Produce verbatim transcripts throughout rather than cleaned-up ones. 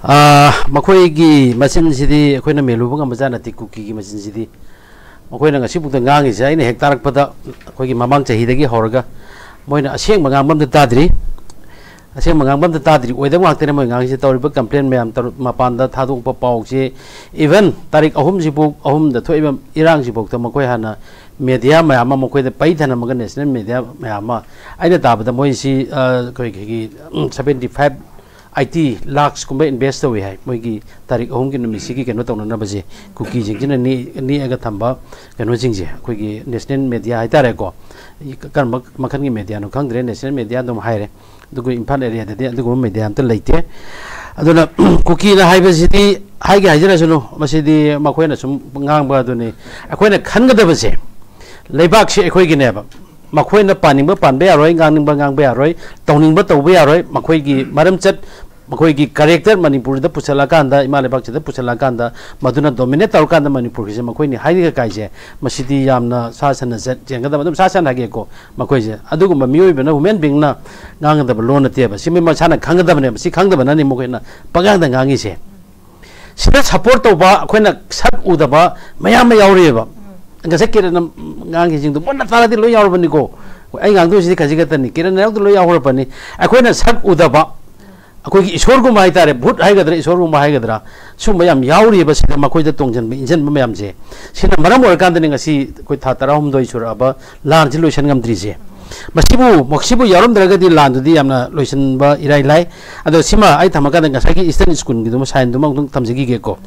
ꯑꯥ, ꯃꯈꯣꯏꯒꯤ ꯃꯆꯤꯟꯁꯤꯗꯤ ꯑꯩꯈꯣꯏꯅ ꯃꯦꯜꯂꯨꯕ ꯉꯝꯕꯖꯥꯠ ꯅꯠꯇꯦ꯫ ꯀꯨꯀꯤꯒꯤ ꯃꯆꯤꯟꯁꯤꯗꯤ ꯃꯈꯣꯏꯅ ꯉꯁꯤꯐꯥꯎꯗ ꯉꯥꯡꯉꯤꯁꯦ, ꯑꯩꯅ ꯍꯦꯛ ꯇꯥꯔꯛꯄꯗ ꯑꯩꯈꯣꯏꯒꯤ ꯃꯃꯥꯡ ꯆꯍꯤꯗꯒꯤ ꯍꯧꯔꯒ ꯃꯣꯏꯅ ꯑꯁꯦꯡꯕ ꯉꯥꯡꯕ ꯑꯝꯇ ꯇꯥꯗ꯭ꯔꯤ꯫ ꯑꯁꯦꯡꯕ ꯉꯥꯡꯕ ꯑꯝꯇ ꯇꯥꯗ꯭ꯔꯤ꯫ ꯑꯣꯏꯗꯕ ꯉꯥꯛꯇꯅꯦ ꯃꯣꯏ ꯉꯥꯡꯉꯤꯁꯦ꯫ ꯇꯧꯔꯤꯕ complain ꯃꯌꯥꯝ, ꯇꯧꯔ-, ꯃꯄꯥꯟꯗ ꯊꯥꯗꯣꯛꯄ ꯄꯥꯎꯁꯦ, even ꯇꯥꯔꯤꯛ ꯑꯍꯨꯝꯁꯤꯕꯨ, ꯑꯍꯨꯝꯗ ꯊꯣꯛꯏꯕ ꯏꯔꯥꯡꯁꯤꯐꯥꯎꯗ ꯃꯈꯣꯏ ꯍꯥꯟꯅ media ꯃꯌꯥꯝ ꯑꯃ ꯃꯈꯣꯏꯗ ꯄꯩꯊꯅꯝꯃꯒ, national media ꯃꯌꯥꯝ ꯑꯃ, ꯑꯩꯅ ꯇꯥꯕꯗ ꯃꯣꯏꯁꯤ, ꯑ, ꯑꯩꯈꯣꯏꯒꯤ, ꯎꯝ, seventy five, eighty lakhs ꯀꯨꯝꯕ invest ꯇꯧꯏ ꯍꯥꯏ, ꯃꯣꯏꯒꯤ ꯇꯥꯔꯤꯛ ꯑꯍꯨꯝꯒꯤ ꯅꯨꯃꯤꯠꯁꯤꯒꯤ ꯀꯩꯅꯣ ꯇꯧꯅꯅꯕꯁꯦ, ꯀꯨꯀꯤꯁꯤꯡꯁꯤꯅ ꯅꯦꯛ-, ꯅꯦꯛꯑꯒ ꯊꯝꯕ ꯀꯩꯅꯣꯁꯤꯡꯁꯦ, ꯑꯩꯈꯣꯏꯒꯤ national media ꯍꯥꯏꯇꯥꯔꯦꯀꯣ, ꯀꯔꯝꯕ ꯃꯈꯜꯒꯤ mediaꯅꯣ ꯈꯪꯗ꯭ꯔꯦ, national media ꯑꯗꯨꯝ ꯍꯥꯏꯔꯦ꯫ ꯑꯗꯨꯒ ꯏꯝꯐꯥꯜ areaꯗꯗꯤ ꯑꯗꯨꯒꯨꯝꯕ media ꯑꯝꯇ ꯂꯩꯇꯦ꯫ ꯑꯗꯨꯅ ꯀꯨꯀꯤꯅ ꯍꯥꯏꯕꯁꯤꯗꯤ ꯍꯥꯏꯒꯦ ꯍꯥꯏꯖꯔꯁꯅꯨ, ꯃꯁꯤꯗꯤ ꯃꯈꯣꯏꯅ ꯁꯨꯝ ꯉꯥꯡꯕ ꯑꯗꯨꯅꯤ꯫ ꯑꯩꯈꯣꯏꯅ ꯈꯟꯒꯗꯕꯁꯦ, ꯂꯩꯕꯥꯛꯁꯦ ꯑꯩꯈꯣꯏꯒꯤꯅꯦꯕ꯫ ꯃꯈꯣꯏꯅ ꯄꯥꯅꯤꯡꯕ ꯄꯥꯟꯕ ꯌꯥꯔꯣꯏ, ꯉꯥꯡꯅꯤꯡꯕ ꯉꯥꯡꯕ ꯌꯥꯔꯣꯏ, ꯇꯧꯅꯤꯡꯕ ꯇꯧꯕ ꯌꯥꯔꯣꯏ꯫ ꯃꯈꯣꯏꯒꯤ ꯃꯔꯝꯆꯠ, ꯃꯈꯣꯏꯒꯤ character ꯃꯅꯤꯄꯨꯔꯗ ꯄꯨꯁꯜꯂꯛꯑꯀꯥꯟꯗ, ꯏꯃꯥ ꯂꯩꯕꯥꯛꯁꯤꯗ ꯄꯨꯁꯜꯂꯛꯑꯀꯥꯟꯗ, ꯃꯗꯨꯅ dominate ꯇꯧꯔꯀꯥꯟꯗ ꯃꯅꯤꯄꯨꯔꯒꯤꯁꯦ ꯃꯈꯣꯏꯅꯤ ꯍꯥꯏꯔꯤꯒ ꯀꯥꯏꯁꯦ, ꯃꯁꯤꯗꯤ ꯌꯥꯝꯅ ꯁꯥ ꯁꯟꯅ ꯆꯦꯟꯒꯗꯕ, ꯑꯗꯨꯝ ꯁꯥ ꯁꯟ ꯍꯥꯏꯒꯦꯀꯣ꯫ ꯃꯈꯣꯏꯁꯦ ꯑꯗꯨꯒꯨꯝꯕ ꯃꯤꯑꯣꯏꯕꯅ, human beingꯅ ꯉꯥꯡꯒꯗꯕ ꯂꯣꯟ ꯅꯠꯇꯦꯕ꯫ ꯁꯤ ꯃꯤ ꯃꯁꯥꯅ ꯈꯪꯒꯗꯕꯅꯦꯕ꯫ ꯁꯤ ꯈꯪꯗꯕꯅꯅꯤ ꯃꯈꯣꯏꯅ ꯄꯉꯥꯡꯗ ꯉꯥꯡꯉꯤꯁꯦ꯫ ꯁꯤꯗ support ꯇꯧꯕ ꯑꯩꯈꯣꯏꯅ ꯁꯛ ꯎꯗꯕ ꯃꯌꯥꯝ ꯑꯃ ꯌꯥꯎꯔꯤꯑꯕ꯫ ꯉꯁꯥꯏ ꯀꯤꯔꯟꯅ ꯉꯥꯡꯈꯤꯁꯤꯡꯗꯣ ꯃꯨꯟꯅ ꯇꯥꯔꯗꯤ ꯂꯣꯏ ꯌꯥꯎꯔꯕꯅꯤꯀꯣ꯫ ꯑꯩ ꯉꯥꯡꯗꯣꯏꯁꯤꯗꯤ ꯈꯖꯤꯛ ꯈꯛꯇꯅꯤ, ꯀꯤꯔꯟꯅ ꯌꯥꯎꯗ ꯂꯣꯏ ꯌꯥꯎꯔꯕꯅꯤ꯫ ꯑꯩꯈꯣꯏꯅ ꯁꯛ ꯎꯗꯕ, ꯑꯩꯈꯣꯏꯒꯤ ꯏꯁꯣꯔꯒꯨꯝꯕ ꯍꯥꯏꯇꯥꯔꯦ, ꯚꯨꯠ ꯍꯥꯏꯒꯗ꯭ꯔꯥ, ꯏꯁꯣꯔꯒꯨꯝꯕ ꯍꯥꯏꯒꯗ꯭ꯔꯥ, ꯁꯨꯝꯕ ꯌꯥꯝ ꯌꯥꯎꯔꯤꯑꯕ ꯁꯤꯗ, ꯃꯈꯣꯏꯗ ꯇꯣꯡꯁꯤꯟꯕ ꯏꯟꯁꯤꯟꯕ ꯃꯌꯥꯝꯁꯦ꯫ ꯁꯤꯅ ꯃꯔꯝ ꯑꯣꯏꯔꯀꯥꯟꯗꯅꯤ ꯉꯁꯤ ꯑꯩꯈꯣꯏ ꯊꯥ ꯇꯔꯥꯍꯨꯝꯗꯣꯏ ꯁꯨꯔꯛꯑꯕ ꯂꯥꯟꯁꯤ ꯂꯣꯏꯁꯟ ꯉꯝꯗ꯭ꯔꯤꯁꯦ꯫ ꯃꯁꯤꯕꯨ, ꯃꯁꯤꯕꯨ ꯌꯥꯎꯔꯝꯗ꯭ꯔꯒꯗꯤ ꯂꯥꯟꯗꯨꯗꯤ ꯌꯥꯝꯅ ꯂꯣꯏꯁꯤꯟꯕ ꯏꯔꯥꯏ ꯂꯥꯏ꯫ ꯑꯗꯣ ꯁꯤꯃ ꯑꯩ ꯊꯝꯃꯀꯥꯟꯗ ꯉꯁꯥꯏꯒꯤ Eastern Schoolꯒꯤꯗꯨꯃ, signꯗꯨꯃ ꯑꯃꯨꯛꯇꯪ ꯊꯝꯖꯈꯤꯒꯦꯀꯣ꯫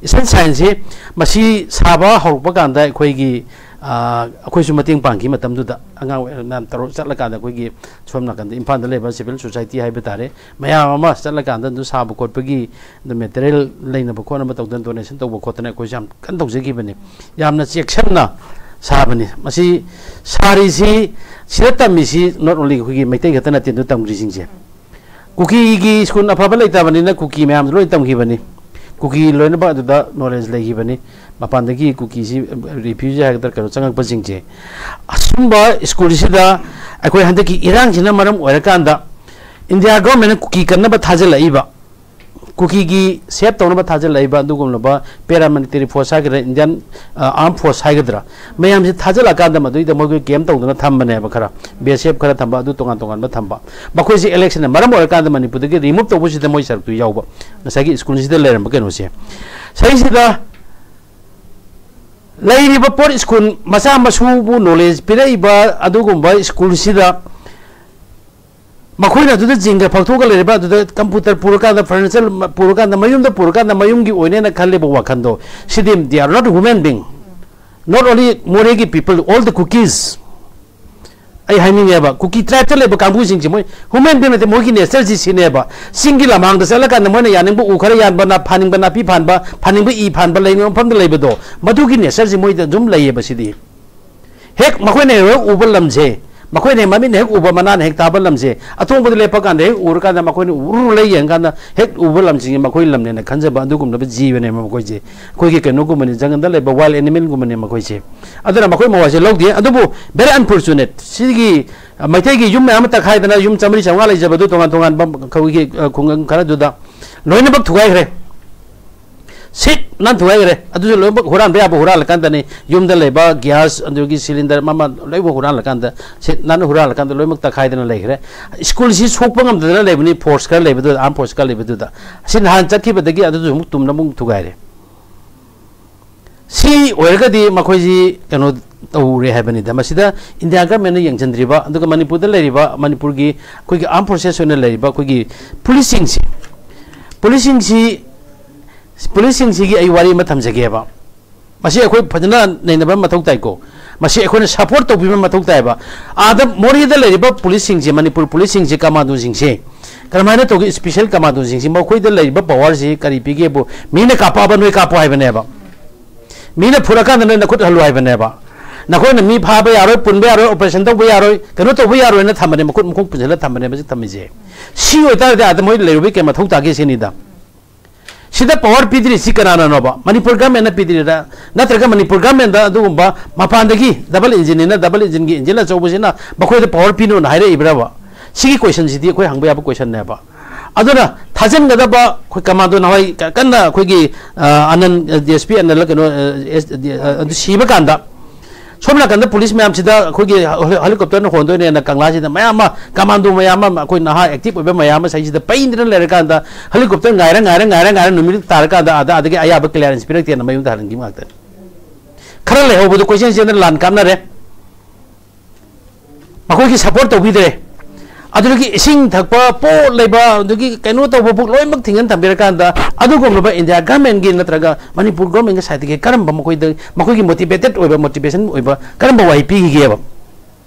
Eastern Signꯁꯤ ꯃꯁꯤ ꯁꯥꯕ ꯍꯧꯔꯛꯄ ꯀꯥꯟꯗ ꯑꯩꯈꯣꯏꯒꯤ, ꯑ, ꯑꯩꯈꯣꯏꯁꯨ ꯃꯇꯦꯡ ꯄꯥꯡꯈꯤ꯫ ꯃꯇꯝꯗꯨꯗ ꯑꯉꯥꯡ ꯑꯣꯏꯔ ꯃꯌꯥꯝ ꯇꯧꯔ ꯆꯠꯂꯀꯥꯟꯗ ꯑꯩꯈꯣꯏꯒꯤ ꯁꯣꯝ ꯅꯥꯀꯟꯗ ꯏꯝꯐꯥꯜꯗ ꯂꯩꯕ civil society ꯍꯥꯏꯕ ꯇꯥꯔꯦ, ꯃꯌꯥꯝ ꯑꯃ ꯆꯠꯂꯀꯥꯟꯗ ꯑꯗꯨ ꯁꯥꯕ ꯈꯣꯠꯄꯒꯤ ꯑꯗꯨ material ꯂꯩꯅꯕ ꯈꯣꯠꯅꯕ ꯇꯧꯗꯅ, donation ꯇꯧꯕ ꯈꯣꯠꯇꯅ ꯑꯩꯈꯣꯏꯁꯨ ꯌꯥꯝ ꯀꯟꯅ ꯇꯧꯖꯈꯤꯕꯅꯤ꯫ ꯌꯥꯝꯅ ꯆꯦꯛꯁꯤꯟꯅ ꯁꯥꯕꯅꯤ꯫ ꯃꯁꯤ ꯁꯥꯔꯤꯁꯤ, ꯁꯤꯗ ꯇꯝꯃꯤꯁꯤ not only ꯑꯩꯈꯣꯏꯒꯤ ꯃꯩꯇꯩ ꯈꯛꯇ ꯅꯠꯇꯦ ꯑꯗꯨ ꯇꯝꯈ꯭ꯔꯤꯁꯤꯡꯁꯦ꯫ ꯀꯨꯀꯤꯒꯤ school ꯑꯐꯕ ꯂꯩꯇꯕꯅꯤꯅ ꯀꯨꯀꯤ ꯃꯌꯥꯝꯁꯨ ꯂꯣꯏ ꯇꯝꯈꯤꯕꯅꯤ꯫ ꯀꯨꯀꯤ ꯂꯣꯏꯅꯃꯛ ꯑꯗꯨꯗ knowledge ꯂꯩꯈꯤꯕꯅꯤ꯫ ꯃꯄꯥꯟꯗꯒꯤ ꯀꯨꯀꯤꯁꯤ refugee ꯍꯥꯏꯒꯗ꯭ꯔꯥ ꯀꯩꯅꯣ ꯆꯪꯉꯛꯄꯁꯤꯡꯁꯦ꯫ ꯑꯁꯨꯝꯕ schoolꯁꯤꯗ ꯑꯩꯈꯣꯏ ꯍꯟꯗꯛꯀꯤ ꯏꯔꯥꯡꯁꯤꯅ ꯃꯔꯝ ꯑꯣꯏꯔꯀꯥꯟꯗ India governmentꯅ ꯀꯨꯀꯤ ꯀꯟꯅꯕ ꯊꯥꯖꯤꯜꯂꯛꯏꯕ, ꯀꯨꯀꯤꯒꯤ ꯁꯦꯞ ꯇꯧꯅꯕ ꯊꯥꯖꯤꯜꯂꯛꯏꯕ ꯑꯗꯨꯒꯨꯝꯂꯕ ꯄꯦꯔꯥꯃꯤꯂꯤꯇꯔꯤ ꯐꯣꯔꯁ ꯍꯥꯏꯒꯗ꯭ꯔꯥ, ꯏꯟꯗꯤꯌꯥꯟ ꯑꯥꯔꯝ ꯐꯣꯔꯁ ꯍꯥꯏꯒꯗ꯭ꯔꯥ, ꯃꯌꯥꯝꯁꯦ ꯊꯥꯖꯤꯜꯂꯀꯥꯟꯗ ꯃꯗꯨꯏꯗ ꯃꯣꯏꯒꯤ ꯀꯦꯝ ꯇꯧꯗꯅ ꯊꯝꯕꯅꯦꯕ꯫ ꯈꯔ ꯕꯤ ꯑꯦꯁ ꯑꯦꯐ ꯈꯔ ꯊꯝꯕ, ꯑꯗꯨ ꯇꯣꯉꯥꯟ ꯇꯣꯉꯥꯟꯕ ꯊꯝꯕ, ꯃꯈꯣꯏꯁꯦ ꯏꯂꯦꯛꯁꯟꯅ ꯃꯔꯝ ꯑꯣꯏꯔꯀꯥꯟꯗ ꯃꯅꯤꯄꯨꯔꯗꯒꯤ ꯔꯤꯃꯨꯚ ꯇꯧꯕꯁꯤꯗ ꯃꯣꯏ ꯁꯔꯨꯛꯇꯨ ꯌꯥꯎꯕ, ꯉꯁꯥꯏꯒꯤ ꯁ꯭ꯀꯨꯜꯁꯤꯗ ꯂꯩꯔꯝꯕ ꯀꯩꯅꯣꯁꯦ꯫ ꯁꯤꯁꯤꯗ ꯂꯩꯔꯤꯕ ꯄꯣꯠ, ꯁ꯭ꯀꯨꯜ ꯃꯆꯥ ꯃꯁꯨꯕꯨ ꯅꯣꯂꯦꯖ ꯄꯤꯔꯛꯏꯕ ꯑꯗꯨꯒꯨꯝꯕ ꯁ꯭ꯀꯨꯜꯁꯤꯗ ꯃꯈꯣꯏꯅ ꯑꯗꯨꯗ ꯖꯤꯡꯒ ꯐꯛꯊꯣꯛꯑꯒ ꯂꯩꯔꯤꯕ, ꯑꯗꯨꯗ ꯀꯝꯄ꯭ꯌꯨꯇꯔ ꯄꯨꯔꯀꯥꯟꯗ, ꯐꯔꯅꯤꯆꯔ ꯄꯨꯔꯀꯥꯟꯗ, ꯃꯌꯨꯝꯗ ꯄꯨꯔꯀꯥꯟꯗ ꯃꯌꯨꯝꯒꯤ ꯑꯣꯏꯅꯦꯅ ꯈꯜꯂꯤꯕ ꯋꯥꯈꯜꯗꯣ, ꯁꯤꯗꯤ they are not human being, not only ꯃꯣꯔꯦꯒꯤ people, all the Kukis꯫ ꯑꯩ ꯍꯥꯏꯅꯤꯡꯉꯦꯕ, ꯀꯨꯀꯤ ꯇ꯭ꯔꯥꯏꯕꯇ ꯂꯩꯕ ꯀꯥꯡꯕꯨꯁꯤꯡꯁꯦ ꯃꯣꯏ ꯍ꯭ꯌꯨꯃꯦꯟ ꯕꯤꯡ ꯅꯠꯇꯦ, ꯃꯣꯏꯒꯤ ꯅꯦꯆꯔꯁꯤ ꯁꯤꯅꯦꯕ꯫ ꯆꯤꯡꯒꯤ ꯂꯃꯥꯡꯗ ꯆꯠꯂꯀꯥꯟꯗ ꯃꯣꯏꯅ ꯌꯥꯅꯤꯡꯕ ꯎ ꯈꯔ ꯌꯥꯟꯕ, ꯅꯥ-, ꯐꯥꯅꯤꯡꯕ ꯅꯥꯄꯤ ꯐꯥꯟꯕ, ꯐꯥꯅꯤꯡꯕ ꯏ ꯐꯥꯟꯕ, ꯂꯩꯅꯤꯡꯕ ꯃꯐꯝꯗ ꯂꯩꯕꯗꯣ, ꯃꯗꯨꯒꯤ ꯅꯦꯆꯔꯁꯤ ꯃꯣꯏꯗ ꯑꯗꯨꯝ ꯂꯩꯌꯦꯕ꯫ ꯁꯤꯗꯤ ꯍꯦꯛ ꯃꯈꯣꯏꯅ ꯍꯦꯛ ꯎꯕ ꯂꯝꯁꯦ, ꯃꯈꯣꯏꯅ ꯍꯦꯛ ꯃꯃꯤꯠꯅ ꯍꯦꯛ ꯎꯕ, ꯃꯅꯥꯅ ꯍꯦꯛ ꯇꯥꯕ ꯂꯝꯁꯦ, ꯑꯇꯣꯡꯕꯗ ꯂꯦꯞꯄ ꯀꯥꯟꯗ ꯍꯦꯛ ꯎꯔꯀꯥꯟꯗ, ꯃꯈꯣꯏꯅ ꯎꯔꯨ ꯂꯩ ꯌꯦꯡꯀꯥꯟꯗ ꯍꯦꯛ ꯎꯕ ꯂꯝꯁꯤꯡꯁꯦ ꯃꯈꯣꯏ ꯂꯝꯅꯦꯅ ꯈꯟꯖꯕ ꯑꯗꯨꯒꯨꯝꯂꯕ ꯖꯤꯕꯅꯦꯕ ꯃꯈꯣꯏꯁꯦ꯫ ꯑꯩꯈꯣꯏꯒꯤ ꯀꯩꯅꯣꯒꯨꯝꯕꯅꯤ, ꯖꯪꯒꯜꯗ ꯂꯩꯕ ꯋꯥꯏꯜ ꯑꯦꯅꯤꯃꯦꯜꯒꯨꯝꯕꯅꯦ ꯃꯈꯣꯏꯁꯦ꯫ ꯑꯗꯨꯅ ꯃꯈꯣꯏ ꯃꯋꯥꯁꯦ ꯂꯧꯗꯦ꯫ ꯑꯗꯨꯕꯨ very unfortunate, ꯁꯤꯒꯤ ꯃꯩꯇꯩꯒꯤ ꯌꯨꯝ ꯃꯌꯥꯝ ꯑꯃ ꯇꯛꯈꯥꯏꯗꯅ, ꯌꯨꯝ ꯆꯥꯃꯔꯤ ꯆꯥꯝꯃꯉꯥ ꯂꯩꯖꯕꯗꯨ ꯇꯣꯉꯥꯟ ꯇꯣꯉꯥꯟꯕ ꯑꯩꯈꯣꯏꯒꯤ, ꯑ, ꯈꯨꯡꯒꯪ ꯈꯔꯗꯨꯗ ꯂꯣꯏꯅꯃꯛ ꯊꯨꯒꯥꯏꯈ꯭ꯔꯦ꯫ ꯁꯤꯠ ꯅꯥꯟ ꯊꯨꯒꯥꯏꯈ꯭ꯔꯦ꯫ ꯑꯗꯨꯁꯨ ꯂꯣꯏꯅꯃꯛ ꯍꯨꯔꯥꯟꯕ ꯌꯥꯕ ꯍꯨꯔꯥꯜꯂꯀꯥꯟꯗꯅꯤ꯫ ꯌꯨꯝꯗ ꯂꯩꯕ ꯒ꯭ꯌꯥꯁ, ꯑꯗꯨꯒꯤ ꯁꯤꯂꯤꯟꯗꯔ, ꯃꯃꯜ ꯂꯣꯏꯅꯃꯛ ꯍꯨꯔꯥꯜꯂꯀꯥꯟꯗ, ꯁꯤꯠ ꯅꯥꯟꯅ ꯍꯨꯔꯥꯜꯂꯀꯥꯟꯗ ꯂꯣꯏꯅꯃꯛ ꯇꯛꯈꯥꯏꯗꯅ ꯂꯩꯈ꯭ꯔꯦ꯫ ꯁ꯭ꯀꯨꯜꯁꯤ ꯁꯣꯛꯄ ꯉꯝꯗꯗꯅ ꯂꯩꯕꯅꯤ, ꯐꯣꯔꯁ ꯈꯔ ꯂꯩꯕꯗꯨꯗ, ꯑꯥꯔꯝ ꯐꯣꯔꯁ ꯈꯔ ꯂꯩꯕꯗꯨꯗ꯫ ꯑꯁꯤ ꯅꯍꯥꯟ ꯆꯠꯈꯤꯕꯗꯒꯤ ꯑꯗꯨꯁꯨ ꯑꯃꯨꯛ ꯇꯨꯝꯅ ꯑꯃꯨꯛ ꯊꯨꯒꯥꯏꯔꯦ꯫ ꯁꯤ ꯑꯣꯏꯔꯒꯗꯤ ꯃꯈꯣꯏꯁꯤ ꯀꯩꯅꯣ ꯇꯧꯔꯦ ꯍꯥꯏꯕꯅꯤꯗ꯫ ꯃꯁꯤꯗ ꯏꯟꯗꯤꯌꯥ ꯒꯃꯦꯟꯅ ꯌꯦꯡꯁꯤꯟꯗ꯭ꯔꯤꯕ, ꯑꯗꯨꯒ ꯃꯅꯤꯄꯨꯔꯗ ꯂꯩꯔꯤꯕ, ꯃꯅꯤꯄꯨꯔꯒꯤ ꯑꯩꯈꯣꯏꯒꯤ ꯑꯥꯔꯝ ꯐꯣꯔꯁꯦꯁ ꯑꯣꯏꯅ ꯂꯩꯔꯤꯕ ꯑꯩꯈꯣꯏꯒꯤ ꯄꯨꯂꯤꯁꯁꯤꯡꯁꯤ, ꯄꯨꯂꯤꯁꯁꯤꯡꯁꯤ, ꯄꯨꯂꯤꯁꯁꯤꯡꯁꯤꯒꯤ ꯑꯩ ꯋꯥꯔꯤ ꯑꯃ ꯊꯝꯖꯒꯦꯕ꯫ ꯃꯁꯤ ꯑꯩꯈꯣꯏ ꯐꯖꯅ ꯅꯩꯅꯕ ꯃꯊꯧ ꯇꯥꯏꯀꯣ꯫ ꯃꯁꯤ ꯑꯩꯈꯣꯏꯅ ꯁꯄꯣꯔꯠ ꯇꯧꯕꯤꯕ ꯃꯊꯧ ꯇꯥꯏꯕ꯫ ꯑꯥꯗ ꯃꯣꯔꯦꯗ ꯂꯩꯔꯤꯕ ꯄꯨꯂꯤꯁꯁꯤꯡꯁꯦ, ꯃꯅꯤꯄꯨꯔ ꯄꯨꯂꯤꯁꯁꯤꯡꯁꯦ, ꯀꯃꯥꯟꯗꯣꯁꯤꯡꯁꯦ, ꯀꯔꯝꯍꯥꯏꯅ ꯇꯧꯒꯦ? ꯏꯁꯄꯤꯁꯦꯜ ꯀꯃꯥꯟꯗꯣꯁꯤꯡꯁꯦ, ꯃꯈꯣꯏꯗ ꯂꯩꯔꯤꯕ ꯄꯋꯥꯔꯁꯤ ꯀꯔꯤ ꯄꯤꯒꯦꯕꯨ, ꯃꯤꯅ ꯀꯥꯞꯄꯛꯑꯕ ꯅꯣꯏ ꯀꯥꯞꯄꯣ ꯍꯥꯏꯕꯅꯦꯕ꯫ ꯃꯤꯅ ꯐꯨꯔꯀꯥꯟꯗ ꯅꯣꯏ ꯅꯈꯨꯠ ꯍꯜꯂꯨ ꯍꯥꯏꯕꯅꯦꯕ꯫ ꯅꯈꯣꯏꯅ ꯃꯤ ꯐꯥꯕ ꯌꯥꯔꯣꯏ, ꯄꯨꯟꯕ ꯌꯥꯔꯣꯏ, ꯑꯣꯄꯔꯦꯁꯟ ꯇꯧꯕ ꯌꯥꯔꯣꯏ, ꯀꯩꯅꯣ ꯇꯧꯕ ꯌꯥꯔꯣꯏꯅ ꯊꯝꯕꯅꯦ, ꯃꯈꯨꯠ ꯃꯈꯣꯡ ꯄꯨꯟꯁꯤꯜꯂ ꯊꯝꯕꯅꯦꯕ ꯁꯤ ꯊꯝꯃꯤꯁꯦ꯫ ꯁꯤ ꯑꯣꯏꯇꯥꯔꯗꯤ ꯑꯥꯗ ꯃꯣꯏ ꯂꯩꯔꯨꯕꯩ ꯀꯩ ꯃꯊꯧ ꯇꯥꯒꯦ ꯁꯤꯅꯤꯗ꯫ ꯁꯤꯗ ꯄꯋꯥꯔ ꯄꯤꯗ꯭ꯔꯤꯁꯤ ꯀꯅꯥꯅꯅꯣꯕ? ꯃꯅꯤꯄꯨꯔ ꯒꯃꯦꯟꯅ ꯄꯤꯗ꯭ꯔꯤꯔꯥ? ꯅꯠꯇ꯭ꯔꯒ ꯃꯅꯤꯄꯨꯔ ꯒꯃꯦꯟꯗ ꯑꯗꯨꯒꯨꯝꯕ ꯃꯄꯥꯟꯗꯒꯤ ꯗꯕꯜ ꯏꯟꯖꯤꯟꯅꯤꯅ, ꯗꯕꯜ ꯏꯟꯖꯤꯟꯒꯤ ꯏꯟꯖꯤꯟ ꯑꯆꯧꯕꯁꯤꯅ ꯃꯈꯣꯏꯗ ꯄꯋꯥꯔ ꯄꯤꯅꯣꯅ ꯍꯥꯏꯔꯛꯏꯕ꯭ꯔꯕ? ꯁꯤꯒꯤ ꯀꯣꯏꯁꯟꯁꯤꯗꯤ ꯑꯩꯈꯣꯏ ꯍꯪꯕ ꯌꯥꯕ ꯀꯣꯏꯁꯟꯅꯦꯕ꯫ ꯑꯗꯨꯅ ꯊꯥꯖꯤꯟꯒꯗꯕ ꯑꯩꯈꯣꯏ ꯀꯃꯥꯟꯗꯣ ꯅꯍꯥꯟꯋꯥꯏ ꯀ-, ꯀꯟꯅ ꯑꯩꯈꯣꯏꯒꯤ, ꯑ, ꯑꯅꯟ, ꯑ, ꯗꯤ ꯑꯦꯁ ꯄꯤ ꯑꯅꯟꯂ ꯀꯩꯅꯣ, ꯑ, ꯑꯦꯁ, ꯗꯤ-, ꯑ, ꯑꯗꯨ ꯁꯤꯕ ꯀꯥꯟꯗ ꯁꯣꯝ ꯅꯥꯀꯟꯗ ꯄꯨꯂꯤꯁ ꯃꯌꯥꯝꯁꯤꯗ ꯑꯩꯈꯣꯏꯒꯤ ꯍꯦꯂꯤ-, ꯍꯦꯂꯤꯀꯣꯞꯇꯔꯅ ꯍꯣꯟꯗꯣꯏꯅꯦꯅ ꯀꯪꯂꯥꯁꯤꯗ ꯃꯌꯥꯝ ꯑꯃ ꯀꯃꯥꯟꯗꯣ ꯃꯌꯥꯝ ꯑꯃ ꯑꯩꯈꯣꯏ ꯅꯍꯥ ꯑꯦꯛꯇꯤꯚ ꯑꯣꯏꯕ ꯃꯌꯥꯝ ꯑꯃ ꯁꯤꯗ ꯄꯩꯗꯅ ꯂꯩꯔꯀꯥꯟꯗ ꯍꯦꯂꯤꯀꯣꯞꯇꯔ ꯉꯥꯏꯔ ꯉꯥꯏꯔ ꯉꯥꯏꯔ ꯉꯥꯏꯔ ꯅꯨꯃꯤꯠ ꯇꯥꯔꯀꯥꯟꯗ ꯑꯥꯗ ꯑꯗꯒꯤ ꯑꯌꯥꯕ ꯀ꯭ꯂꯤꯌꯥꯔꯦꯟꯁ ꯄꯤꯔꯛꯇꯦꯅ ꯃꯌꯨꯝꯗ ꯍꯟꯈꯤꯕ ꯉꯥꯛꯇꯅꯤ꯫ ꯈꯔ ꯂꯩꯍꯧꯕꯗꯣ ꯀꯣꯏꯆꯦꯟ ꯆꯦꯟꯗꯅ ꯂꯥꯟ ꯀꯥꯞꯅꯔꯦ꯫ ꯃꯈꯣꯏꯒꯤ ꯁꯄꯣꯔꯠ ꯇꯧꯕꯤꯗ꯭ꯔꯦ꯫ ꯑꯗꯨꯗꯒꯤ ꯏꯁꯤꯡ ꯊꯛꯄ, ꯄꯣꯠ ꯂꯩꯕ, ꯑꯗꯒꯤ ꯀꯩꯅꯣ ꯇꯧꯕ ꯐꯥꯎ ꯂꯣꯏꯅꯃꯛ ꯊꯤꯡꯖꯤꯟ ꯊꯝꯕꯤꯔꯀꯥꯟꯗ ꯑꯗꯨꯒꯨꯝꯂꯕ ꯏꯟꯗꯤꯌꯥ ꯒꯚꯔꯟꯃꯦꯟꯒꯤ ꯅꯠꯇ꯭ꯔꯒ ꯃꯅꯤꯄꯨꯔ ꯒꯚꯔꯟꯃꯦꯟꯒꯤ ꯁꯥꯏꯠꯇꯒꯤ ꯀꯔꯝꯕ ꯃꯈꯣꯏꯗ, ꯃꯈꯣꯏꯒꯤ ꯃꯣꯇꯤꯚꯦꯇꯦꯠ ꯑꯣꯏꯕ, ꯃꯣꯇꯤꯚꯦꯁꯟ ꯑꯣꯏꯕ ꯀꯔꯝꯕ ꯋꯥꯍꯩ ꯄꯤꯈꯤꯒꯦꯕ?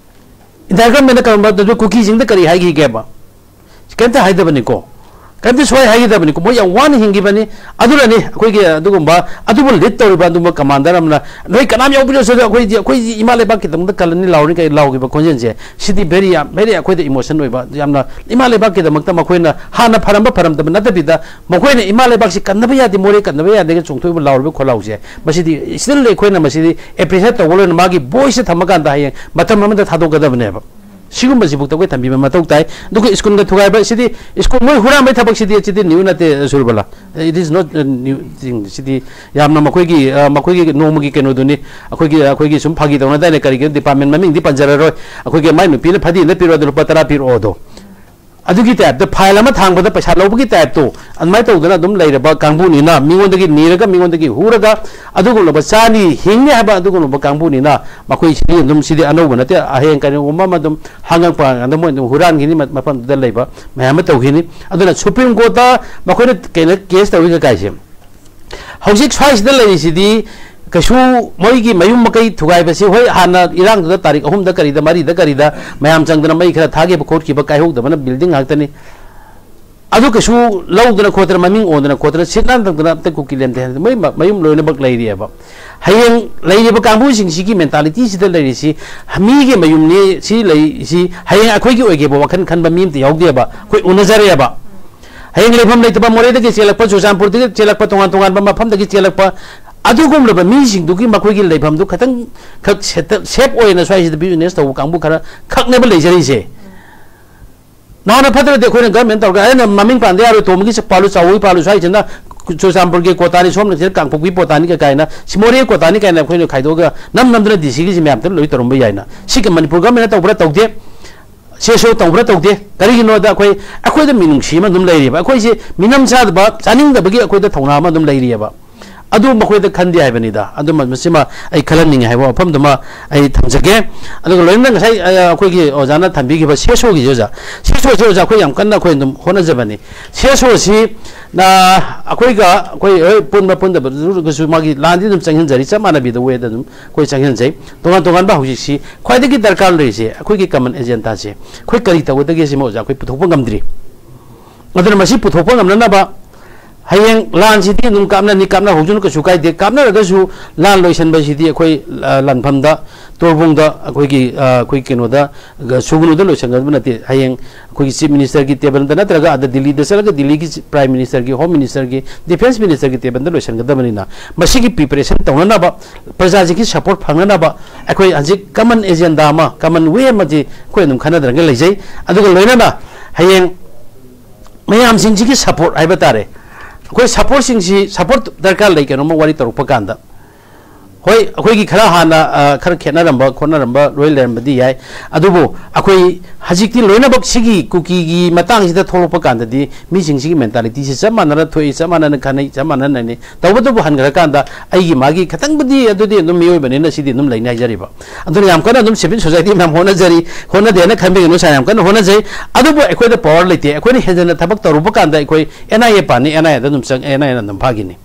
ꯏꯟꯗꯤꯌꯥ ꯒꯚꯔꯟꯃꯦꯟꯅ ꯀꯔꯝꯕ, ꯑꯗꯨ ꯀꯨꯀꯤꯁꯤꯡꯗ ꯀꯔꯤ ꯍꯥꯏꯈꯤꯒꯦꯕ? ꯀꯩꯝꯇ ꯍꯥꯏꯗꯕꯅꯤꯀꯣ꯫ ꯀꯩꯝꯇ ꯁꯣꯏ ꯍꯥꯏꯈꯤꯗꯕꯅꯤꯀꯣ꯫ ꯃꯣꯏ ꯌꯥꯝ ꯋꯥꯅ ꯍꯤꯡꯈꯤꯕꯅꯤ꯫ ꯑꯗꯨꯅꯅꯤ ꯑꯩꯈꯣꯏꯒꯤ ꯑꯗꯨꯒꯨꯝꯕ, ꯑꯗꯨꯕꯨ ꯂꯤꯗ ꯇꯧꯔꯤꯕ ꯑꯗꯨꯒꯨꯝꯕ ꯀꯃꯥꯟꯗꯔ ꯑꯃꯅ, "ꯅꯣꯏ ꯀꯅꯥꯝ ꯌꯥꯎꯕꯤꯔꯁꯨ ꯑꯩꯈꯣꯏꯗꯤ, ꯑꯩꯈꯣꯏꯗꯤ ꯏꯃꯥ ꯂꯩꯕꯥꯛꯀꯤꯗꯃꯛꯇ ꯀꯜꯂꯅꯤ ꯂꯥꯎꯔꯅꯤ" ꯀꯩ ꯂꯥꯎꯈꯤꯕ ꯈꯣꯟꯖꯦꯜꯁꯦ, ꯁꯤꯗꯤ ꯚꯦꯔꯤ, ꯌꯥꯝ ꯚꯦꯔꯤ ꯑꯩꯈꯣꯏꯗ ꯏꯃꯣꯁꯟ ꯑꯣꯏꯕ, ꯌꯥꯝꯅ ꯏꯃꯥ ꯂꯩꯕꯥꯛꯀꯤꯗꯃꯛꯇ ꯃꯈꯣꯏꯅ ꯍꯥꯟꯅ ꯐꯔꯝꯕ ꯐꯔꯝꯗꯕ ꯅꯠꯇꯕꯤꯗ, ꯃꯈꯣꯏꯅ ꯏꯃꯥ ꯂꯩꯕꯥꯛꯁꯤ ꯀꯟꯗꯕ ꯌꯥꯗꯦ, ꯃꯣꯔꯦ ꯀꯟꯗꯕ ꯌꯥꯗꯦꯒ ꯆꯣꯡꯊꯣꯛꯏꯕ ꯂꯥꯎꯔꯤꯕ ꯈꯣꯜꯂꯥꯎꯁꯦ, ꯃꯁꯤꯗꯤ ꯁ꯭ꯇꯤꯜ ꯑꯩꯈꯣꯏꯅ ꯃꯁꯤꯗꯤ ꯑꯦꯄ꯭ꯔꯤꯁꯤꯌꯦꯠ ꯇꯧꯕ ꯂꯣꯏꯅ ꯃꯥꯒꯤ ꯚꯣꯏꯁꯁꯦ ꯊꯝꯃꯀꯥꯟꯗ ꯍꯌꯦꯡ ꯃꯇꯝ ꯑꯃꯗ ꯊꯥꯗꯣꯛꯀꯗꯕꯅꯦꯕ꯫ ꯁꯤꯒꯨꯝꯕꯁꯤꯕꯨꯛꯇ ꯑꯩꯈꯣꯏ ꯊꯝꯕꯤꯕ ꯃꯊꯧ ꯇꯥꯏ꯫ ꯑꯗꯨꯒ ꯁ꯭ꯀꯨꯜꯒ ꯊꯨꯒꯥꯏꯕ, ꯁꯤꯗꯤ ꯁ꯭ꯀꯨꯜ ꯃꯣꯏ ꯍꯨꯔꯥꯟꯕꯒꯤ ꯊꯕꯛꯁꯤꯗꯤ, ꯁꯤꯗꯤ ꯅ꯭ꯌꯨ ꯅꯠꯇꯦ, Surbala. It is not a new thing꯫ ꯁꯤꯗꯤ ꯌꯥꯝꯅ ꯃꯈꯣꯏꯒꯤ, ꯑ, ꯃꯈꯣꯏꯒꯤ ꯅꯣꯡꯃꯒꯤ ꯀꯩꯅꯣꯗꯨꯅꯤ꯫ ꯑꯩꯈꯣꯏꯒꯤ, ꯑꯩꯈꯣꯏꯒꯤ ꯁꯨꯝ ꯐꯥꯒꯤ ꯇꯧꯅꯗꯥꯏꯅꯦ, ꯀꯔꯤꯒꯤꯅꯣ ꯗꯤꯄꯥꯔꯠꯃꯦꯟ ꯃꯃꯤꯡꯗꯤ ꯄꯟꯖꯔꯔꯣꯏ꯫ ꯑꯩꯈꯣꯏꯒꯤ ꯃꯥꯏ ꯅꯨꯄꯤꯅ ꯐꯗꯤ ꯑꯃꯗ ꯄꯤꯔꯛꯑꯣ, ꯑꯗꯣ ꯂꯨꯄꯥ ꯇꯔꯥ ꯄꯤꯔꯛꯑꯣ ꯑꯗꯣ꯫ ꯑꯗꯨꯒꯤ ꯇꯥꯏꯞꯇ ꯐꯥꯏꯜ ꯑꯃ ꯊꯥꯡꯕꯗ ꯄꯩꯁꯥ ꯂꯧꯕꯒꯤ ꯇꯥꯏꯞꯇꯣ, ꯑꯗꯨꯃꯥꯏꯅ ꯇꯧꯗꯅ ꯑꯗꯨꯝ ꯂꯩꯔꯕ ꯀꯥꯡꯕꯨꯅꯤꯅ, ꯃꯤꯉꯣꯟꯗꯒꯤ ꯅꯤꯔꯒ, ꯃꯤꯉꯣꯟꯗꯒꯤ ꯍꯨꯔꯒ, ꯑꯗꯨꯒꯨꯝꯂꯕ ꯆꯥꯅꯤ ꯍꯤꯡꯅꯤ ꯍꯥꯏꯕ ꯑꯗꯨꯒꯨꯝꯂꯕ ꯀꯥꯡꯕꯨꯅꯤꯅ, ꯃꯈꯣꯏꯁꯤꯗꯤ ꯑꯗꯨꯝ, ꯁꯤꯗꯤ ꯑꯅꯧꯕ ꯅꯠꯇꯦ꯫ ꯍꯌꯦꯡ ꯀꯔꯤꯒꯨꯝꯕ ꯑꯃ ꯑꯗꯨꯝ ꯍꯪꯉꯛꯄ ꯀꯥꯟꯗ ꯃꯣꯏ ꯑꯗꯨꯝ ꯍꯨꯔꯥꯟꯈꯤꯅꯤ, ꯃ-, ꯃꯐꯝꯗꯨꯗ ꯂꯩꯕ ꯃꯌꯥꯝ ꯑꯃ ꯇꯧꯈꯤꯅꯤ꯫ ꯑꯗꯨꯅ ꯁꯨꯄ꯭ꯔꯤꯝ ꯀꯣꯔꯠꯇ ꯃꯈꯣꯏꯅ ꯀꯩꯅꯣ ꯀꯦꯁ ꯇꯧꯔꯤ ꯀꯀꯥꯏꯁꯦ, ꯍꯧꯖꯤꯛ ꯁ꯭ꯋꯥꯏꯁꯤꯗ ꯂꯩꯔꯤꯁꯤꯗꯤ ꯀꯩꯁꯨ ꯃꯣꯏꯒꯤ ꯃꯌꯨꯝ ꯃꯀꯩ ꯊꯨꯒꯥꯏꯕꯁꯤ, ꯍꯣꯏ, ꯍꯥꯟꯅ ꯏꯔꯥꯡꯗꯨꯗ ꯇꯥꯔꯤꯛ ꯑꯍꯨꯝꯗ ꯀꯔꯤꯗ, ꯃꯔꯤꯗ ꯀꯔꯤꯗ ꯃꯌꯥꯝ ꯆꯪꯗꯅ ꯃꯩ ꯈꯔ ꯊꯥꯈꯤꯕ ꯈꯣꯠꯈꯤꯕ, ꯀꯥꯏꯍꯧꯗꯕꯅ ꯕꯤꯜꯗꯤꯡ ꯉꯥꯛꯇꯅꯤ꯫ ꯑꯗꯨ ꯀꯩꯁꯨ ꯂꯧꯗꯅ ꯈꯣꯠꯇꯅ, ꯃꯃꯤꯡ ꯑꯣꯟꯗꯅ ꯈꯣꯠꯇꯅ, ꯁꯤꯠ ꯅꯥꯟ ꯇꯧꯗꯅ ꯑꯝꯇ ꯀꯨꯀꯤ ꯂꯩꯔꯝꯗꯦ ꯍꯥꯏꯅ ꯃꯣꯏ ꯃ-, ꯃꯌꯨꯝ ꯂꯣꯏꯅꯃꯛ ꯂꯩꯔꯤꯑꯕ꯫ ꯍꯌꯦꯡ ꯂꯩꯔꯤꯕ ꯀꯥꯡꯕꯨꯁꯤꯡꯁꯤꯒꯤ ꯃꯦꯟꯇꯥꯂꯤꯇꯤꯁꯤꯗ ꯂꯩꯔꯤꯁꯤ, ꯃꯤꯒꯤ ꯃꯌꯨꯝꯅꯤ ꯁꯤ ꯂꯩꯔꯤꯁꯤ, ꯍꯌꯦꯡ ꯑꯩꯈꯣꯏꯒꯤ ꯑꯣꯏꯒꯦꯕ ꯋꯥꯈꯜ ꯈꯟꯕ ꯃꯤ ꯑꯝꯇ ꯌꯥꯎꯗꯦꯕ꯫ ꯑꯩꯈꯣꯏ ꯎꯅꯖꯔꯦꯕ꯫ ꯍꯌꯦꯡ ꯂꯩꯐꯝ ꯂꯩꯇꯕ, ꯃꯣꯔꯦꯗꯒꯤ ꯆꯦꯜꯂꯛꯄ, ꯆꯨꯔꯆꯥꯟꯄꯨꯔꯗꯒꯤ ꯆꯦꯜꯂꯛꯄ, ꯇꯣꯉꯥꯟ ꯇꯣꯉꯥꯟꯕ ꯃꯐꯝꯗꯒꯤ ꯆꯦꯜꯂꯛꯄ, ꯑꯗꯨꯒꯨꯝꯂꯕ ꯃꯤꯁꯤꯡꯗꯨꯒꯤ ꯃꯈꯣꯏꯒꯤ ꯂꯩꯐꯝꯗꯨ ꯈꯤꯇꯪ ꯈꯛ ꯁꯦꯇ-, ꯁꯦꯞ ꯑꯣꯏꯅ ꯁ꯭ꯋꯥꯏꯁꯤꯗ ꯕꯤꯖꯤꯅꯦꯁ ꯇꯧꯕ ꯀꯥꯡꯕꯨ ꯈꯔ ꯈꯛꯅꯦꯕ ꯂꯩꯖꯔꯤꯁꯦ꯫ ꯅꯍꯥꯟꯅ ꯐꯠꯇ꯭ꯔꯗꯤ ꯑꯩꯈꯣꯏꯅ ꯒꯃꯦꯟ ꯇꯧꯔꯒ ꯑꯩꯅ ꯃꯃꯤꯡ ꯄꯥꯟꯗ ꯌꯥꯔꯣꯏ, ꯇꯣꯝꯕꯒꯤ ꯄꯥꯜꯂꯨ, ꯆꯥꯎꯕꯒꯤ ꯄꯥꯜꯂꯨ, ꯁ꯭ꯋꯥꯏꯁꯤꯅ ꯆꯨꯔꯆꯥꯟꯄꯨꯔꯒꯤ ꯀꯣꯇꯥꯅꯤ, ꯁꯣꯝꯅ ꯁꯤꯗ ꯀꯥꯡꯄꯣꯛꯄꯤ ꯀꯣꯇꯥꯅꯤ ꯀꯩ ꯀꯥꯏꯅ, ꯁꯤꯃꯣꯔꯦ ꯀꯣꯇꯥꯅꯤ ꯀꯥꯏꯅ ꯑꯩꯈꯣꯏꯅ ꯈꯥꯏꯗꯣꯛꯑꯒ ꯅꯝ ꯅꯝꯗꯅ ꯗꯤ ꯁꯤꯒꯤꯁꯤ ꯃꯌꯥꯝꯗ ꯂꯣꯏ ꯇꯧꯔꯝꯕ ꯌꯥꯏꯅ꯫ ꯁꯤꯒ ꯃꯅꯤꯄꯨꯔ ꯒꯃꯦꯟꯅ ꯇꯧꯕ꯭ꯔꯥ? ꯇꯧꯗꯦ꯫ ꯁꯤ ꯑꯦꯁ ꯑꯣ ꯇꯧꯕ꯭ꯔꯥ? ꯇꯧꯗꯦ꯫ ꯀꯔꯤꯒꯤꯅꯣꯗ ꯑꯩꯈꯣꯏ, ꯑꯩꯈꯣꯏꯗ ꯃꯤꯅꯨꯡꯁꯤ ꯑꯃ ꯑꯗꯨꯝ ꯂꯩꯔꯤꯕ, ꯑꯩꯈꯣꯏꯁꯦ ꯃꯤꯅꯝ ꯆꯥꯗꯕ, ꯆꯥꯅꯤꯡꯗꯕꯒꯤ ꯑꯩꯈꯣꯏꯗ ꯊꯧꯅꯥ ꯑꯃ ꯑꯗꯨꯝ ꯂꯩꯔꯤꯑꯕ꯫ ꯑꯗꯨ ꯃꯈꯣꯏꯗ ꯈꯟꯗꯦ ꯍꯥꯏꯕꯅꯤꯗ꯫ ꯑꯗꯨꯃ, ꯃꯁꯤꯃ ꯑꯩ ꯈꯜꯍꯟꯅꯤꯡꯉꯦ ꯍꯥꯏꯕ ꯋꯥꯐꯝꯗꯨꯃ ꯑꯩ ꯊꯝꯖꯒꯦ꯫ ꯑꯗꯨꯒ ꯂꯣꯏꯅꯅ ꯉꯁꯥꯏ, ꯑ, ꯑꯩꯈꯣꯏꯒꯤ ꯑꯣꯖꯥꯅ ꯊꯝꯕꯤꯈꯤꯕ ꯁꯤ ꯑꯦꯁ ꯑꯣꯒꯤꯁꯦ, ꯑꯣꯖꯥ, ꯁꯤ ꯑꯦꯁ ꯑꯣꯁꯦ, ꯑꯣꯖꯥ, ꯑꯩꯈꯣꯏ ꯌꯥꯝ ꯀꯟꯅ ꯑꯩꯈꯣꯏ ꯑꯗꯨꯝ ꯍꯣꯠꯅꯖꯕꯅꯤ꯫ ꯁꯤ ꯑꯦꯁ ꯑꯣꯁꯤ, ꯑ, ꯑꯩꯈꯣꯏꯒ, ꯑꯩꯈꯣꯏ ꯍꯣꯏ ꯄꯨꯟꯕ ꯄꯨꯟꯗꯕꯗꯨꯒꯁꯨ ꯃꯥꯒꯤ ꯂꯥꯟꯗꯤ ꯑꯗꯨꯝ ꯆꯪꯁꯤꯟꯖꯔꯤ, ꯆꯞ ꯃꯥꯟꯅꯕꯤꯗ ꯋꯦꯗ ꯑꯗꯨꯝ ꯑꯩꯈꯣꯏ ꯆꯪꯁꯤꯟꯖꯩ꯫ ꯇꯣꯉꯥꯟ ꯇꯣꯉꯥꯟꯕ ꯍꯧꯖꯤꯛꯁꯤ ꯈ꯭ꯋꯥꯏꯗꯒꯤ ꯗꯔꯀꯥꯔ ꯂꯩꯔꯤꯁꯦ ꯑꯩꯈꯣꯏꯒꯤ ꯀꯃꯟ ꯑꯦꯖꯦꯟꯗꯥꯁꯦ ꯑꯩꯈꯣꯏ ꯀꯔꯤ ꯇꯧꯒꯗꯒꯦ ꯁꯤꯃ, ꯑꯣꯖꯥ, ꯑꯩꯈꯣꯏ ꯄꯨꯊꯣꯛꯄ ꯉꯝꯗ꯭ꯔꯤ꯫ ꯑꯗꯨꯅ ꯃꯁꯤ ꯄꯨꯊꯣꯛꯄ ꯉꯝꯅꯅꯕ ꯍꯌꯦꯡ ꯂꯥꯟꯁꯤꯗꯤ ꯑꯗꯨꯝ ꯀꯥꯞꯅꯅꯤ, ꯀꯥꯞꯅꯍꯧꯁꯅꯨ, ꯀꯩꯁꯨ ꯀꯥꯏꯗꯦ꯫ ꯀꯥꯞꯅꯔꯒꯁꯨ ꯂꯥꯟ ꯂꯣꯏꯁꯤꯟꯕꯁꯤꯗꯤ ꯑꯩꯈꯣꯏ, ꯑ, ꯂꯥꯟꯐꯝꯗ, ꯇꯣꯔꯕꯨꯡꯗ, ꯑꯩꯈꯣꯏꯒꯤ, ꯑ, ꯑꯩꯈꯣꯏ ꯀꯩꯅꯣꯗ, ꯒ-, ꯁꯨꯒꯅꯨꯗ ꯂꯣꯏꯁꯤꯟꯒꯗꯕ ꯅꯠꯇꯦ꯫ ꯍꯌꯦꯡ ꯑꯩꯈꯣꯏꯒꯤ ꯆꯤꯐ ꯃꯤꯅꯤꯁꯇꯔꯒꯤ ꯇꯦꯕꯜꯗ ꯅꯠꯇ꯭ꯔꯒ ꯑꯗ ꯗꯤꯜꯂꯤꯗ ꯆꯠꯂꯒ ꯗꯤꯜꯂꯤꯒꯤ ꯆꯤ-, ꯄ꯭ꯔꯥꯏꯝ ꯃꯤꯅꯤꯁꯇꯔꯒꯤ, ꯍꯣꯝ ꯃꯤꯅꯤꯁꯇꯔꯒꯤ, ꯗꯤꯐꯦꯟꯁ ꯃꯤꯅꯤꯁꯇꯔꯒꯤ ꯇꯦꯕꯜꯗ ꯂꯣꯏꯁꯤꯟꯒꯗꯕꯅꯤꯅ ꯃꯁꯤꯒꯤ ꯄ꯭ꯔꯤꯄꯦꯔꯦꯁꯟ ꯇꯧꯅꯅꯕ, ꯄ꯭ꯔꯖꯥꯁꯤꯒꯤ ꯁꯄꯣꯔꯠ ꯐꯪꯅꯅꯕ ꯑꯩꯈꯣꯏ ꯍꯧꯖꯤꯛ ꯀꯃꯟ ꯑꯦꯖꯦꯟꯗꯥ ꯑꯃ, ꯀꯃꯟ ꯋꯦ ꯑꯃꯗꯤ ꯑꯩꯈꯣꯏ ꯑꯗꯨꯝ ꯈꯟꯅꯗ꯭ꯔꯒ ꯂꯩꯖꯩ꯫ ꯑꯗꯨꯒ ꯂꯣꯏꯅꯅ ꯍꯌꯦꯡ ꯃꯌꯥꯝꯁꯤꯡꯁꯤꯒꯤ ꯁꯄꯣꯔꯠ ꯍꯥꯏꯕ ꯇꯥꯔꯦ꯫ ꯑꯩꯈꯣꯏ ꯁꯄꯣꯔꯠꯁꯤꯡꯁꯤ, ꯁꯄꯣꯔꯠ ꯗꯔꯀꯥꯔ ꯂꯩ ꯀꯩꯅꯣꯝꯃ ꯋꯥꯔꯤ ꯇꯧꯔꯛꯄ ꯀꯥꯟꯗ꯫ ꯍꯣꯏ, ꯑꯩꯈꯣꯏꯒꯤ ꯈꯔ ꯍꯥꯟꯅ, ꯑ, ꯈꯔ ꯈꯦꯠꯅꯔꯝꯕ ꯈꯣꯠꯅꯔꯝꯕ ꯂꯣꯏ ꯂꯩꯔꯝꯕꯗꯤ ꯌꯥꯏ, ꯑꯗꯨꯕꯨ ꯑꯩꯈꯣꯏ ꯍꯧꯖꯤꯛꯇꯤ ꯂꯣꯏꯅꯃꯛ ꯁꯤꯒꯤ ꯀꯨꯀꯤꯒꯤ ꯃꯇꯥꯡꯁꯤꯗ ꯊꯣꯛꯂꯛꯄ ꯀꯥꯟꯗꯗꯤ ꯃꯤꯁꯤꯡꯁꯤꯒꯤ ꯃꯦꯟꯇꯥꯂꯤꯇꯤꯁꯤ ꯆꯞ ꯃꯥꯟꯅꯅ ꯊꯣꯛꯏ, ꯆꯞ ꯃꯥꯟꯅꯅ ꯈꯟꯅꯩ, ꯆꯞ ꯃꯥꯟꯅꯅ ꯅꯩꯅꯩ꯫ ꯇꯧꯕꯇꯕꯨ ꯍꯟꯈ꯭ꯔꯀꯥꯟꯗ ꯑꯩꯒꯤ ꯃꯥꯒꯤ ꯈꯤꯇꯪꯕꯨꯗꯤ ꯑꯗꯨꯗꯤ ꯑꯗꯨꯝ ꯃꯤꯑꯣꯏꯕꯅꯤꯅ ꯁꯤꯗꯤ ꯑꯗꯨꯝ ꯂꯩꯅꯤ ꯍꯥꯏꯖꯔꯤꯕ꯫ ꯑꯗꯨꯅ ꯌꯥꯝ ꯀꯟꯅ ꯑꯗꯨꯝ ꯁꯤꯚꯤꯜ ꯁꯣꯁꯥꯏꯇꯤ ꯃꯌꯥꯝ ꯍꯣꯠꯅꯖꯔꯤ, ꯍꯣꯠꯅꯗꯦꯅ ꯈꯟꯕꯤꯒꯅꯨ, ꯁꯥꯔ, ꯌꯥꯝ ꯀꯟꯅ ꯍꯣꯠꯅꯖꯩ꯫ ꯑꯗꯨꯕꯨ ꯑꯩꯈꯣꯏꯗ ꯄꯋꯥꯔ ꯂꯩꯇꯦ꯫ ꯑꯩꯈꯣꯏꯅ ꯍꯦꯟꯖꯟꯅ ꯊꯕꯛ ꯇꯧꯔꯨꯕ ꯀꯥꯟꯗ ꯑꯩꯈꯣꯏ and I A pani, and ꯑꯥꯏ ꯑꯦꯗ ꯑꯗꯨꯝ ꯆꯪ-, ꯑꯦꯟ ꯑꯥꯏ ꯑꯦꯅ ꯑꯗꯨꯝ ꯐꯥꯈꯤꯅꯤ꯫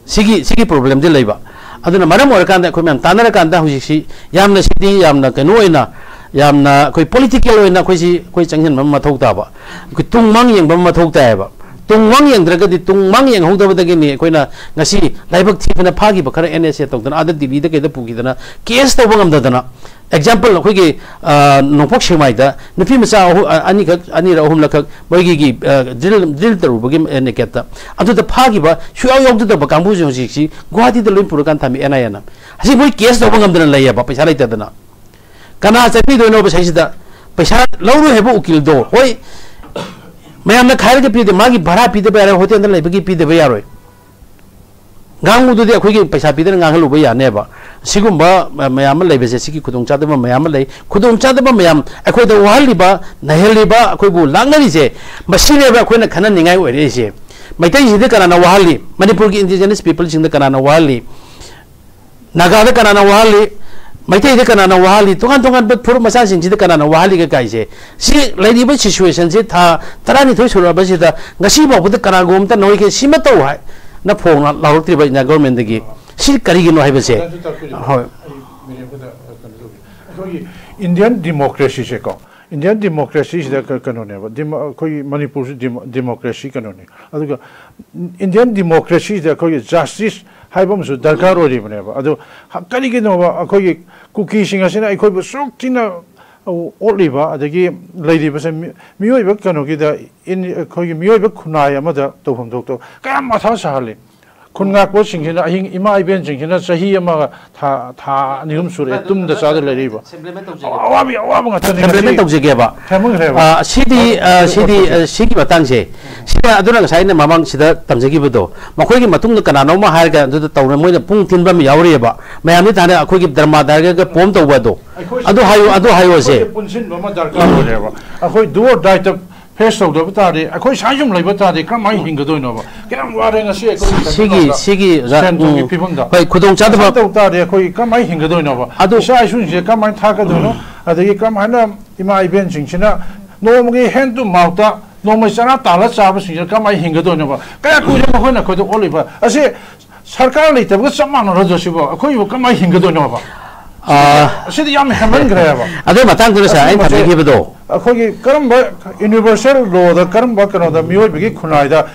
ꯁꯤꯒꯤ, ꯁꯤꯒꯤ ꯄ꯭ꯔꯣꯕ꯭ꯂꯦꯝꯗꯤ ꯂꯩꯕ꯫ ꯑꯗꯨꯅ ꯃꯔꯝ ꯑꯣꯏꯔꯀꯥꯟꯗ ꯑꯩꯈꯣꯏ ꯃꯌꯥꯝ ꯇꯥꯟꯅꯔꯀꯥꯟꯗ ꯍꯧꯖꯤꯛꯁꯤ ꯌꯥꯝꯅ, ꯁꯤꯗꯤ ꯌꯥꯝꯅ ꯀꯩꯅꯣ ꯑꯣꯏꯅ, ꯌꯥꯝꯅ ꯑꯩꯈꯣꯏ ꯄꯣꯂꯤꯇꯤꯀꯦꯜ ꯑꯣꯏꯅ ꯑꯩꯈꯣꯏꯁꯤ, ꯑꯩꯈꯣꯏ ꯆꯪꯁꯤꯟꯕ ꯑꯃ ꯃꯊꯧ ꯇꯥꯕ, ꯑꯩꯈꯣꯏ ꯇꯨꯡ ꯃꯥꯡ ꯌꯦꯡꯕ ꯑꯃ ꯃꯊꯧ ꯇꯥꯏꯌꯦꯕ꯫ ꯇꯨꯡ ꯃꯥꯡ ꯌꯦꯡꯗ꯭ꯔꯒꯗꯤ, ꯇꯨꯡ ꯃꯥꯡ ꯌꯦꯡꯍꯧꯗꯕꯗꯒꯤꯅꯤ ꯑꯩꯈꯣꯏꯅ ꯉꯁꯤ ꯂꯥꯏꯕꯛ ꯊꯤꯗꯅ ꯐꯥꯈꯤꯕ ꯈꯔ ꯑꯦꯟ ꯑꯦꯁ ꯑꯦ ꯇꯧꯗꯅ ꯑꯥꯗ ꯗꯤꯜꯂꯤꯗ ꯀꯩꯗ ꯄꯨꯈꯤꯗꯅ ꯀꯦꯁ ꯇꯧꯕ ꯉꯝꯗꯗꯅ, ꯑꯦꯛꯖꯥꯝꯄꯜ, ꯑꯩꯈꯣꯏꯒꯤ, ꯑ, ꯅꯣꯡꯄꯣꯛ ꯁꯦꯛꯃꯥꯏꯗ ꯅꯨꯄꯤ ꯃꯆꯥ ꯑꯍꯨ-, ꯑ, ꯑꯅꯤꯈꯛ, ꯑꯅꯤꯔ ꯑꯍꯨꯝꯂꯛꯈꯛ ꯃꯣꯏꯒꯤ, ꯑ, ꯗ꯭ꯔꯤꯜ, ꯗ꯭ꯔꯤꯜ ꯇꯧꯔꯨꯕꯒꯤ, ꯑ, ꯅꯦꯀꯦꯠꯇ ꯑꯗꯨꯗ ꯐꯥꯈꯤꯕ ꯁꯨꯌꯥꯎ ꯌꯥꯎꯗꯗꯕ ꯀꯥꯡꯕꯨꯁꯤꯡ ꯍꯧꯖꯤꯛꯁꯤ ꯒꯨꯋꯥꯍꯥꯇꯤꯗ ꯂꯣꯏ ꯄꯨꯔꯀꯥꯟꯗ ꯊꯝꯃꯤ ꯑꯦꯟ ꯑꯥꯏ ꯑꯦꯅ꯫ ꯍꯧꯖꯤꯛ ꯃꯣꯏ ꯀꯦꯁ ꯇꯧꯕ ꯉꯝꯗꯅ ꯂꯩꯌꯦꯕ, ꯄꯩꯁꯥ ꯂꯩꯇꯗꯅ꯫ ꯀꯅꯥ ꯆꯠꯄꯤꯗꯣꯏꯅꯣꯕ ꯁꯤꯁꯤꯗ? ꯄꯩꯁꯥ ꯂꯧꯔꯣꯏ ꯍꯥꯏꯕ ꯎꯀꯤꯜꯗꯣ, ꯍꯣꯏ, ꯃꯌꯥꯝꯅ ꯈꯥꯏꯔꯒ ꯄꯤꯗꯦ, ꯃꯥꯒꯤ ꯚꯔꯥ ꯄꯤꯗꯕ ꯌꯥꯔꯣꯏ, ꯍꯣꯇꯦꯜꯗ ꯂꯩꯕꯒꯤ ꯄꯤꯗꯕ ꯌꯥꯔꯣꯏ꯫ ꯉꯥꯡꯉꯨꯗꯨꯗꯤ ꯑꯩꯈꯣꯏꯒꯤ ꯄꯩꯁꯥ ꯄꯤꯗꯅ ꯉꯥꯡꯍꯜꯂꯨꯕ ꯌꯥꯅꯦꯕ꯫ ꯁꯤꯒꯨꯝꯕ ꯃꯌꯥꯝ ꯑꯃ ꯂꯩꯕꯁꯦ, ꯁꯤꯒꯤ ꯈꯨꯗꯣꯡꯆꯥꯗꯕ ꯃꯌꯥꯝ ꯑꯃ ꯂꯩ꯫ ꯈꯨꯗꯣꯡꯆꯥꯗꯕ ꯃꯌꯥꯝ ꯑꯩꯈꯣꯏꯗ ꯋꯥꯍꯜꯂꯤꯕ, ꯅꯩꯍꯜꯂꯤꯕ, ꯑꯩꯈꯣꯏꯕꯨ ꯂꯥꯡꯅꯔꯤꯁꯦ, ꯃꯁꯤꯅꯦꯕ ꯑꯩꯈꯣꯏꯅ ꯈꯟꯅꯅꯤꯡꯉꯥꯏ ꯑꯣꯏꯔꯛꯏꯁꯦ꯫ ꯃꯩꯇꯩꯁꯤꯡꯗ ꯀꯅꯥꯅ ꯋꯥꯍꯜꯂꯤ? ꯃꯅꯤꯄꯨꯔꯒꯤ indigenous peopleꯁꯤꯡꯗ ꯀꯅꯥꯅ ꯋꯥꯍꯜꯂꯤ? ꯅꯥꯒꯥꯗ ꯀꯅꯥꯅ ꯋꯥꯍꯜꯂꯤ? ꯃꯩꯇꯩꯗ ꯀꯅꯥꯅ ꯋꯥꯍꯜꯂꯤ? ꯇꯣꯉꯥꯟ ꯇꯣꯉꯥꯟꯕ ꯐꯨꯔꯨꯞ ꯃꯆꯥꯁꯤꯡꯁꯤꯗ ꯀꯅꯥꯅ ꯋꯥꯍꯜꯂꯤꯒꯦ ꯀꯥꯏꯁꯦ? ꯁꯤ ꯂꯩꯔꯤꯕ situationꯁꯤ ꯊꯥ ꯇꯔꯥꯅꯤꯊꯣꯏ ꯁꯨꯔꯛꯑꯕꯁꯤꯗ ꯉꯁꯤ ꯐꯥꯎꯕꯗ ꯀꯅꯥꯒꯨꯝꯕ ꯑꯝꯇ ꯅꯣꯏꯒꯤ ꯁꯤꯃ ꯇꯧ ꯍꯥꯏꯅ ꯐꯣꯡꯅ ꯂꯥꯎꯔꯛꯇ꯭ꯔꯤꯕ India governmentꯗꯒꯤ? ꯁꯤ ꯀꯔꯤꯒꯤꯅꯣ ꯍꯥꯏꯕꯁꯦ? ꯍꯣꯏ꯫ ꯑꯩꯈꯣꯏꯒꯤ Indian democracyꯁꯦꯀꯣ, Indian democracyꯁꯤꯗ ꯀꯩꯅꯣꯅꯦꯕ, ꯑꯩꯈꯣꯏꯒꯤ ꯃꯅꯤꯄꯨꯔꯁꯤ democracy ꯀꯩꯅꯣꯅꯤ꯫ ꯑꯗꯨꯒ Indian democracyꯁꯤꯗ ꯑꯩꯈꯣꯏꯒꯤ justice ꯍꯥꯏꯕ ꯑꯃꯁꯨ ꯗꯔꯀꯥꯔ ꯑꯣꯏꯔꯤꯕꯅꯦꯕ꯫ ꯑꯗꯨ ꯀꯔꯤꯒꯤꯅꯣꯕ ꯑꯩꯈꯣꯏꯒꯤ ꯀꯨꯀꯤꯁꯤꯡ ꯑꯁꯤꯅ ꯑꯩꯈꯣꯏꯕꯨ ꯁꯨꯛ ꯊꯤꯅ ꯑꯣꯠꯂꯤꯕ ꯑꯗꯒꯤ ꯂꯩꯔꯤꯕꯁꯦ ꯃꯤꯑꯣꯏꯕ ꯀꯩꯅꯣꯒꯤꯗ ꯑꯩꯈꯣꯏꯒꯤ ꯃꯤꯑꯣꯏꯕ ꯈꯨꯟꯅꯥꯏ ꯑꯃꯗ ꯇꯧꯐꯝ ꯊꯣꯛꯇꯕ ꯀꯌꯥꯝ ꯃꯊꯥ ꯁꯥꯍꯜꯂꯤ꯫ ꯈꯨꯟ ꯉꯥꯛꯄꯁꯤꯡꯁꯤꯅ ꯑꯍꯤꯡ ꯏꯃꯥ ꯏꯕꯦꯟꯁꯤꯡꯁꯤꯅ ꯆꯍꯤ ꯑꯃꯒ ꯊꯥ ꯊꯥ ꯑꯅꯤ ꯑꯍꯨꯝ ꯁꯨꯔꯦ ꯇꯨꯝꯗ ꯆꯥꯗ ꯂꯩꯔꯤꯕ꯫ ꯑꯋꯥꯕꯤ ꯑꯋꯥꯕ ꯉꯥꯛꯇꯅꯤ꯫ Compliment ꯇꯧꯖꯒꯦꯕ꯫ ꯊꯦꯝꯃꯟꯈ꯭ꯔꯦꯕ꯫ ꯑ, ꯁꯤꯗꯤ ꯑ, ꯁꯤꯗꯤ ꯑ, ꯁꯤꯒꯤ ꯃꯇꯥꯡꯁꯦ, ꯁꯤꯗ ꯑꯗꯨꯅ ꯉꯁꯥꯏ ꯑꯩꯅ ꯃꯃꯥꯡꯁꯤꯗ ꯇꯝꯖꯈꯤꯕꯗꯣ, ꯃꯈꯣꯏꯒꯤ ꯃꯇꯨꯡꯗ ꯀꯅꯥꯅꯣꯝꯃ ꯍꯥꯏꯔꯒ ꯑꯗꯨꯗ ꯇꯧꯔ ꯃꯣꯏꯅ ꯄꯨꯡ ꯊꯤꯟꯕ ꯑꯃ ꯌꯥꯎꯔꯤꯑꯕ꯫ ꯃꯌꯥꯝꯗꯤ ꯊꯥꯅ ꯑꯩꯈꯣꯏꯒꯤ ꯗ꯭ꯔꯃꯥ ꯗꯥꯏꯔꯦꯛꯇꯔꯒ ꯄꯣꯝ ꯇꯧꯕ ꯑꯗꯣ, ꯑꯗꯨ ꯍꯥꯏꯌꯨ, ꯑꯗꯨ ꯍꯥꯏꯌꯨꯁꯦ꯫ ꯄꯨꯟꯁꯤꯟꯕ ꯑꯃ ꯗꯔꯀꯥꯔ ꯑꯣꯏꯔꯦꯕ꯫ ꯑꯩꯈꯣꯏ do or dieꯗ face ꯇꯧꯗꯕ ꯇꯥꯔꯗꯤ, ꯑꯩꯈꯣꯏ ꯁꯥꯏ ꯁꯨꯝ ꯂꯩꯕ ꯇꯥꯔꯗꯤ ꯀꯔꯝꯍꯥꯏꯅ ꯍꯤꯡꯒꯗꯣꯏꯅꯣꯕ? ꯀꯌꯥꯝ ꯋꯥꯔꯦ ꯉꯁꯤ ꯑꯩꯈꯣꯏ ꯁꯤꯒꯤ ꯁꯤꯒꯤ ꯁꯦꯟ ꯊꯨꯝꯒꯤ ꯎꯝ, ꯐꯤꯕꯝꯗ꯫ ꯍꯣꯏ, ꯈꯨꯗꯣꯡꯆꯥꯗꯕ꯫ ꯁꯨꯃꯥꯏꯅ ꯇꯧ ꯇꯥꯔꯗꯤ ꯑꯩꯈꯣꯏ ꯀꯔꯝꯍꯥꯏꯅ ꯍꯤꯡꯒꯗꯣꯏꯅꯣꯕ? ꯑꯗꯨ ꯏꯆꯥ ꯏꯁꯨꯁꯤꯡꯁꯦ ꯀꯔꯝꯍꯥꯏꯅ ꯊꯥꯛꯀꯗꯣꯏꯅꯣ? ꯑꯗꯒꯤ ꯀꯔꯝꯍꯥꯏꯅ ꯏꯃꯥ ꯏꯕꯦꯟꯁꯤꯡꯁꯤꯅ ꯅꯣꯡꯃꯒꯤ hand to mouthꯇ ꯅꯣꯡꯃꯩ ꯆꯔꯥ ꯇꯥꯜꯂ ꯆꯥꯕꯁꯤꯡꯁꯤꯅ ꯀꯔꯝꯍꯥꯏꯅ ꯍꯤꯡꯒꯗꯣꯏꯅꯣꯕ? ꯀꯌꯥ ꯀꯨꯏꯔꯦ ꯃꯈꯣꯏꯅ ꯑꯩꯈꯣꯏꯗ ꯑꯣꯠꯂꯤꯕ ꯑꯁꯤ? ꯁꯔꯀꯥꯔ ꯂꯩꯇꯕꯒ ꯆꯞ ꯃꯥꯟꯅꯔꯗ꯭ꯔꯣ ꯁꯤꯕꯣ? ꯑꯩꯈꯣꯏꯕꯨ ꯀꯔꯝꯍꯥꯏꯅ ꯍꯤꯡꯒꯗꯣꯏꯅꯣꯕ? ꯑ, ꯑꯁꯤꯗꯤ ꯌꯥꯝ ꯍꯦꯟꯃꯟꯈ꯭ꯔꯦꯕ꯫ ꯑꯗꯨꯒꯤ ꯃꯇꯥꯡꯗꯨꯗ ꯁꯥꯔ ꯑꯩꯅ ꯑꯁꯤꯒꯨꯝꯕꯁꯦ ꯊꯝꯖꯈꯤꯕꯗꯣ, ꯑꯩꯈꯣꯏꯒꯤ ꯀꯔꯝꯕ ꯌꯨꯅꯤꯚꯔꯁꯦꯜ ꯂꯣꯗ, ꯀꯔꯝꯕ ꯀꯩꯅꯣꯗ, ꯃꯤꯑꯣꯏꯕꯒꯤ ꯈꯨꯟꯅꯥꯏꯗ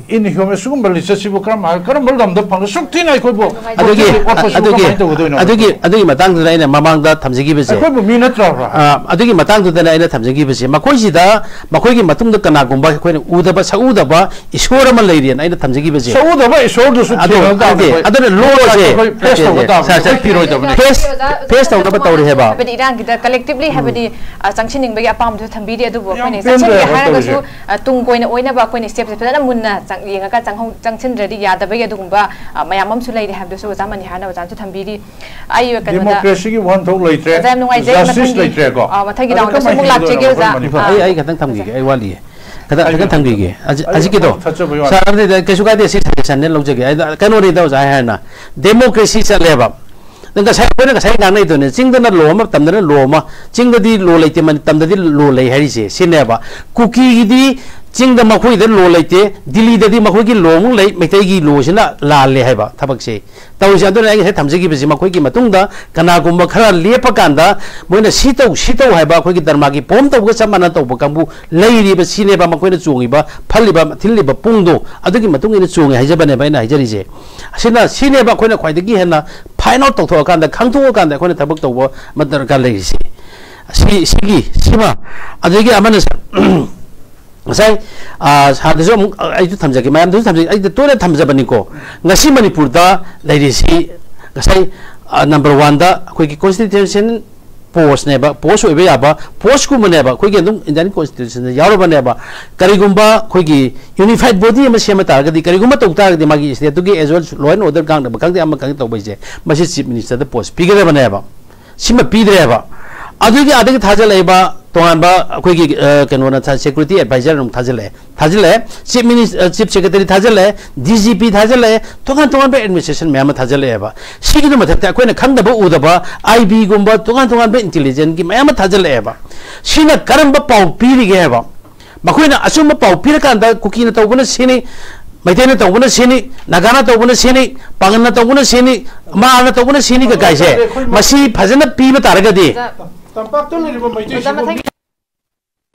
ꯏꯟ ꯍ꯭ꯌꯨꯃꯦꯟ ꯁꯤꯒꯨꯝꯕ ꯂꯤꯆꯠꯁꯤꯕꯨ ꯀꯔꯝ ꯍꯥꯏ-, ꯀꯔꯝꯕ ꯂꯝꯗ ꯐꯪꯒ ꯁꯨꯛ ꯊꯤꯅ ꯑꯩꯈꯣꯏꯕꯨ ꯑꯗꯨꯒꯤ, ꯄꯣꯠꯁꯤꯕꯨ ꯑꯗꯨꯒꯤ, ꯀꯃꯥꯏꯅ ꯇꯧꯒꯗꯣꯏꯅꯣ? ꯑꯗꯨꯒꯤ, ꯑꯗꯨꯒꯤ ꯃꯇꯥꯡꯗꯨꯗ ꯑꯩꯅ ꯃꯃꯥꯡꯗ ꯊꯝꯖꯈꯤꯕꯁꯦ, ꯑꯩꯈꯣꯏꯕꯨ ꯃꯤ ꯅꯠꯇ꯭ꯔꯕ꯭ꯔꯥ? ꯑ, ꯑꯗꯨꯒꯤ ꯃꯇꯥꯡꯗꯨꯗꯅꯦ ꯑꯩꯅ ꯊꯝꯖꯈꯤꯕꯁꯦ, ꯃꯈꯣꯏꯁꯤꯗ, ꯃꯈꯣꯏꯒꯤ ꯃꯇꯨꯡꯗ ꯀꯅꯥꯒꯨꯝꯕ ꯑꯩꯈꯣꯏꯅ ꯎꯗꯕ, ꯁꯛꯎꯗꯕ ꯏꯁꯣꯔ ꯑꯃ ꯂꯩꯔꯤꯅ ꯑꯩꯅ ꯊꯝꯖꯈꯤꯕꯁꯦ꯫ ꯁꯛꯎꯗꯕ ꯏꯁꯣꯔꯗꯨꯁꯨ ꯑꯗꯣ, ꯊꯦꯡꯅꯕ ꯇꯥꯕꯅꯤ ꯅꯠꯇꯦ, ꯑꯩꯈꯣꯏ꯫ ꯑꯗꯨꯅ ꯂꯣꯁꯦ, ꯑꯩꯈꯣꯏ ꯐꯦꯁ ꯇꯧꯕ ꯇꯥꯕꯅꯤ꯫ ꯁꯥꯔ, ꯁꯥꯔ, ꯑꯩꯈꯣꯏ ꯊꯤꯔꯣꯏꯗꯕꯅꯤ꯫ ꯐꯦꯁ, ꯐꯦꯁ ꯇꯧꯅꯕ ꯇꯧꯔꯤ ꯍꯥꯏꯕ꯫ ꯍꯥꯏꯕꯗꯤ ꯏꯔꯥꯡꯒꯤꯗ ꯀꯂꯦꯛꯇꯤꯚꯂꯤ ꯍꯥꯏꯕꯗꯤ, ꯑ, ꯆꯪꯁꯤꯟꯅꯤꯡꯕꯒꯤ ꯑꯄꯥꯝꯕꯗꯨ ꯊꯝꯕꯤꯔꯤ, ꯑꯗꯨꯕꯨ ꯌꯥꯝ ꯑꯩꯈꯣꯏꯅ ꯄꯦꯟꯗ꯭ꯔꯦ ꯆꯪꯁꯤꯟꯒꯦ ꯍꯥꯏꯕ ꯍꯥꯏꯔꯒꯁꯨ, ꯇꯧꯔꯤꯁꯦ꯫ ꯑ, ꯇꯨꯡ ꯀꯣꯏꯅ ꯑꯣꯏꯅꯕ ꯑꯩꯈꯣꯏꯅ ꯁ꯭ꯇꯦꯞꯁꯦ ꯐꯖꯅ ꯃꯨꯟꯅ ꯆꯪ-, ꯌꯦꯡꯉꯒ ꯆꯪꯍꯧ-, ꯆꯪꯁꯤꯟꯗ꯭ꯔꯗꯤ ꯌꯥꯗꯕꯒꯤ ꯑꯗꯨꯒꯨꯝꯕ, ꯑ, ꯃꯌꯥꯝ ꯑꯃꯁꯨ ꯂꯩꯔꯤ ꯍꯥꯏꯕꯗꯨꯁꯨ ꯑꯣꯖꯥ ꯃꯅꯤꯍꯥꯔꯅ ꯑꯣꯖꯥꯅꯁꯨ ꯊꯝꯕꯤꯔꯤ꯫ ꯑꯩ ꯀꯩꯅꯣꯗ ꯗꯦꯃꯣꯀ꯭ꯔꯦꯁꯤꯒꯤ ꯋꯥꯍꯟꯊꯣꯛ ꯂꯩꯇ꯭ꯔꯦ, ꯑꯣꯖꯥ, ꯌꯥꯝ ꯅꯨꯡꯉꯥꯏꯖꯩ꯫ ꯖꯁꯇꯤꯁ ꯃꯊꯪꯒꯤ, ꯂꯩꯇ꯭ꯔꯦꯀꯣ꯫ ꯑ, ꯃꯊꯪꯒꯤ ꯑꯗꯨ ꯔꯥꯎꯟꯗꯁꯨ ꯀꯃꯥꯏꯅ ꯑꯃꯨꯛ ꯂꯥꯛꯆꯒꯦ, ꯍꯤꯡꯗꯣꯏꯅꯣ ꯑꯣꯖꯥ꯫ ꯑꯩꯈꯣꯏ ꯃꯅꯤꯄꯨꯔ? ꯑꯥ꯫ ꯑꯩ, ꯑꯩ ꯈꯛꯇꯪ ꯊꯝꯈꯤꯒꯦ, ꯑꯩ ꯋꯥꯠꯂꯤꯌꯦ꯫ ꯈꯤꯇꯪ, ꯍꯥꯏꯕꯤꯌꯨ꯫ ꯈꯤꯇꯪ ꯊꯝꯈꯤꯒꯦ꯫ ꯑꯁꯤ, ꯑꯁꯤ ꯑꯩ ꯀꯩꯗꯧ? ꯊꯥꯖꯕ ꯋꯥꯠꯂꯤ꯫ ꯁꯥꯔ, ꯑꯗꯨꯗꯤ ꯀꯩꯁꯨ ꯀꯥꯏꯗꯦ, ꯁꯤ ꯁꯖꯦꯁꯟꯅꯦ ꯂꯧꯖꯒꯦ꯫ ꯑꯩ ꯀꯩꯅꯣꯅꯤꯗ ꯑꯣꯖꯥ, ꯑꯩ ꯍꯥꯏꯔꯅ ꯗꯦꯃꯣꯀ꯭ꯔꯦꯁꯤ ꯆꯠꯂꯦꯕ꯫ ꯅꯪ ꯉꯁꯥꯏ, ꯑꯩꯈꯣꯏꯅ ꯉꯁꯥꯏ ꯉꯥꯡꯅꯩꯗꯨꯅꯦ, ꯆꯤꯡꯗꯅ ꯂꯣ ꯑꯃ, ꯇꯝꯗꯅ ꯂꯣ ꯑꯃ, ꯆꯤꯡꯗꯗꯤ ꯂꯣ ꯂꯩꯇꯦ, ꯃꯅꯤ-, ꯇꯝꯗꯗꯤ ꯂꯣ ꯂꯩ ꯍꯥꯏꯔꯤꯁꯦ ꯁꯤꯅꯦꯕ꯫ ꯀꯨꯀꯤꯒꯤꯗꯤ ꯆꯤꯡꯗ ꯃꯈꯣꯏꯗ ꯂꯣ ꯂꯩꯇꯦ, ꯗꯤꯜꯂꯤꯗꯗꯤ ꯃꯈꯣꯏꯒꯤ ꯂꯣ ꯑꯃꯨꯛ ꯂꯩ, ꯃꯩꯇꯩꯒꯤ ꯂꯣꯁꯤꯅ ꯂꯥꯜꯂꯦ ꯍꯥꯏꯕ ꯊꯕꯛꯁꯦ꯫ ꯇꯧꯔꯤꯁꯦ꯫ ꯑꯗꯨꯅ ꯑꯩ ꯉꯁꯥꯏ ꯊꯝꯖꯈꯤꯕꯁꯤ ꯃꯈꯣꯏꯒꯤ ꯃꯇꯨꯡꯗ ꯀꯅꯥꯒꯨꯝꯕ ꯈꯔ ꯂꯦꯞꯄꯀꯥꯟꯗ ꯃꯣꯏꯅ ꯁꯤ ꯇꯧ, ꯁꯤ ꯇꯧ ꯍꯥꯏꯕ ꯑꯩꯈꯣꯏꯒꯤ ꯙꯔꯃꯒꯤ ꯄꯣꯝ ꯇꯧꯕꯒ ꯆꯞ ꯃꯥꯟꯅ ꯇꯧꯕ ꯀꯥꯡꯕꯨ ꯂꯩꯔꯤꯕ ꯁꯤꯅꯦꯕ ꯃꯈꯣꯏꯅ ꯆꯣꯡꯉꯤꯕ, ꯐꯜꯂꯤꯕ, ꯊꯤꯜꯂꯤꯕ ꯄꯨꯡꯗꯣ ꯑꯗꯨꯒꯤ ꯃꯇꯨꯡ ꯏꯟꯅ ꯆꯣꯡꯉꯦ ꯍꯥꯏꯖꯕꯅꯦꯕ ꯑꯩꯅ ꯍꯥꯏꯖꯔꯤꯁꯦ꯫ ꯑꯁꯤꯅ, ꯁꯤꯅꯦꯕ ꯑꯩꯈꯣꯏꯅ ꯈ꯭ꯋꯥꯏꯗꯒꯤ ꯍꯦꯟꯅ find out ꯇꯧꯊꯣꯛꯑꯀꯥꯟꯗ, ꯈꯪꯗꯣꯛꯑꯀꯥꯟꯗ ꯑꯩꯈꯣꯏꯅ ꯊꯕꯛ ꯇꯧꯕ ꯑꯃ ꯗꯔꯀꯥꯔ ꯂꯩꯔꯤꯁꯦ꯫ ꯁꯤ, ꯁꯤꯒꯤ, ꯁꯤꯃ, ꯑꯗꯒꯤ ꯑꯃꯅ ꯁꯥꯔ, ꯉꯁꯥꯏ, ꯑ, ꯁꯥꯔꯗꯁꯨ ꯑꯃꯨꯛ, ꯑ, ꯑꯩꯁꯨ ꯊꯝꯖꯒꯦ, ꯃꯌꯥꯝꯗꯁꯨ ꯊꯝꯖꯒꯦ, ꯑꯩꯗꯤ ꯇꯣꯏꯅ ꯊꯝꯖꯕꯅꯤꯀꯣ꯫ ꯉꯁꯤ ꯃꯅꯤꯄꯨꯔꯗ ꯂꯩꯔꯤꯁꯤ ꯉꯁꯥꯏ, ꯑ, ꯅꯝꯕꯔ ꯋꯥꯟꯗ ꯑꯩꯈꯣꯏꯒꯤ constitution post ꯅꯦꯕ, post ꯑꯣꯏꯕ ꯌꯥꯕ post ꯀꯨꯝꯕꯅꯦꯕ, ꯑꯩꯈꯣꯏꯒꯤ ꯑꯗꯨꯝ Indian constitution ꯗ ꯌꯥꯎꯔꯕꯅꯦꯕ꯫ ꯀꯔꯤꯒꯨꯝꯕ ꯑꯩꯈꯣꯏꯒꯤ unified body ꯑꯃ ꯁꯦꯝꯕ ꯇꯥꯔꯒꯗꯤ, ꯀꯔꯤꯒꯨꯝꯕ ꯇꯧ ꯇꯥꯔꯒꯗꯤ, ꯃꯥꯒꯤ state ꯇꯨꯒꯤ as well law and order ꯉꯥꯛꯅꯕ ꯈꯪꯗꯦ, ꯑꯃ ꯈꯪꯗꯦ ꯇꯧꯕ ꯍꯥꯏꯁꯦ, ꯃꯁꯤ chief minister ꯗ post ꯄꯤꯒꯗꯕꯅꯦꯕ꯫ ꯁꯤꯃ ꯄꯤꯗ꯭ꯔꯦꯕ꯫ ꯑꯗꯨꯒꯤ ꯑꯗꯒꯤ ꯊꯥꯖꯤꯜꯂꯛꯏꯕ ꯇꯣꯉꯥꯟꯕ ꯑꯩꯈꯣꯏꯒꯤ, ꯑ, ꯀꯩꯅꯣꯅ ꯊꯥ-, security advisor ꯑꯃꯨꯛ ꯊꯥꯖꯤꯜꯂꯛꯑꯦ, ꯊꯥꯖꯤꯜꯂꯛꯑꯦ, chief minister, ꯑ, chief secretary ꯊꯥꯖꯤꯜꯂꯛꯑꯦ, D G P ꯊꯥꯖꯤꯜꯂꯛꯑꯦ, ꯇꯣꯉꯥꯟ ꯇꯣꯉꯥꯟꯕ administration ꯃꯌꯥꯝ ꯑꯃ ꯊꯥꯖꯤꯜꯂꯛꯑꯦꯕ꯫ ꯁꯤꯒꯤꯗꯨ ꯃꯊꯛꯇ ꯑꯩꯈꯣꯏꯅ ꯈꯪꯗꯕ ꯎꯗꯕ I B ꯒꯨꯝꯕ ꯇꯣꯉꯥꯟ ꯇꯣꯉꯥꯟꯕ intelligence ꯀꯤ ꯃꯌꯥꯝ ꯑꯃ ꯊꯥꯖꯤꯜꯂꯛꯑꯦꯕ꯫ ꯁꯤꯅ ꯀꯔꯝꯕ ꯄꯥꯎ ꯄꯤꯔꯤꯒꯦ ꯍꯥꯏꯕ? ꯃꯈꯣꯏꯅ ꯑꯆꯨꯝꯕ ꯄꯥꯎ ꯄꯤꯔꯀꯥꯟꯗ ꯀꯨꯀꯤꯅ ꯇꯧꯕꯅ ꯁꯤꯅꯤ, ꯃꯩꯇꯩꯅ ꯇꯧꯕꯅ ꯁꯤꯅꯤ, ꯅꯥꯒꯥꯅ ꯇꯧꯕꯅ ꯁꯤꯅꯤ, ꯄꯥꯉꯜꯅ ꯇꯧꯕꯅ ꯁꯤꯅꯤ, ꯃꯥꯔꯅ ꯇꯧꯕꯅ ꯁꯤꯅꯤ ꯀꯀꯥꯏꯁꯦ, ꯃꯁꯤ ꯐꯖꯅ ꯄꯤꯕ ꯇꯥꯔꯒꯗꯤ, ꯇꯝꯄꯥꯛꯇ ꯂꯩꯔꯤꯕ ꯃꯩꯇꯩꯁꯤꯡꯕꯨ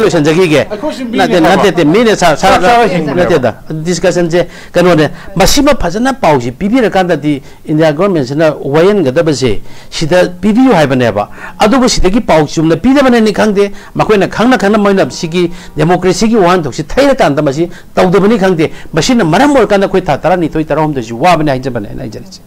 ꯂꯣꯏꯁꯤꯟꯖꯈꯤꯒꯦ꯫ ꯑꯩꯈꯣꯏꯁꯨ ꯃꯤꯅꯦ ꯅꯠꯇꯦ, ꯍꯥꯏꯕ꯫ ꯅꯠꯇꯦ, ꯅꯠꯇꯦ, ꯃꯤꯅ ꯁꯥ-, ꯁꯥ-, ꯁꯥ-, ꯁꯥ-, ꯅꯠꯇꯦꯗ꯫ Discussion ꯁꯦ ꯀꯩꯅꯣꯅꯦ꯫ ꯃꯁꯤꯃ ꯐꯖꯅ ꯄꯥꯎꯁꯤ ꯄꯤꯕꯤꯔꯀꯥꯟꯗꯗꯤ India government ꯁꯤꯅ ꯋꯥꯌꯦꯟꯒꯗꯕꯁꯦ ꯁꯤꯗ ꯄꯤꯕꯤꯌꯨ ꯍꯥꯏꯕꯅꯦꯕ꯫ ꯑꯗꯨꯕꯨ ꯁꯤꯗꯒꯤ ꯄꯥꯎ ꯆꯨꯝꯅ ꯄꯤꯗꯕꯅꯅꯤ ꯈꯪꯗꯦ, ꯃꯈꯣꯏꯅ ꯈꯪꯅ ꯈꯪꯅ ꯃꯣꯏꯅ ꯁꯤꯒꯤ democracy ꯒꯤ ꯋꯥꯍꯟꯊꯣꯛꯁꯤ ꯊꯩꯔꯀꯥꯟꯗ ꯃꯁꯤ ꯇꯧꯗꯕꯅꯤ ꯈꯪꯗꯦ꯫ ꯃꯁꯤꯅ ꯃꯔꯝ ꯑꯣꯏꯔꯀꯥꯟꯗ ꯑꯩꯈꯣꯏ ꯊꯥ ꯇꯔꯥꯅꯤꯊꯣꯏ, ꯇꯔꯥꯍꯨꯝꯗꯣꯏꯁꯤ ꯋꯥꯕꯅꯤ ꯍꯥꯏꯖꯕꯅꯦ ꯑꯩꯅ ꯍꯥꯏꯖꯔꯤꯁꯦ꯫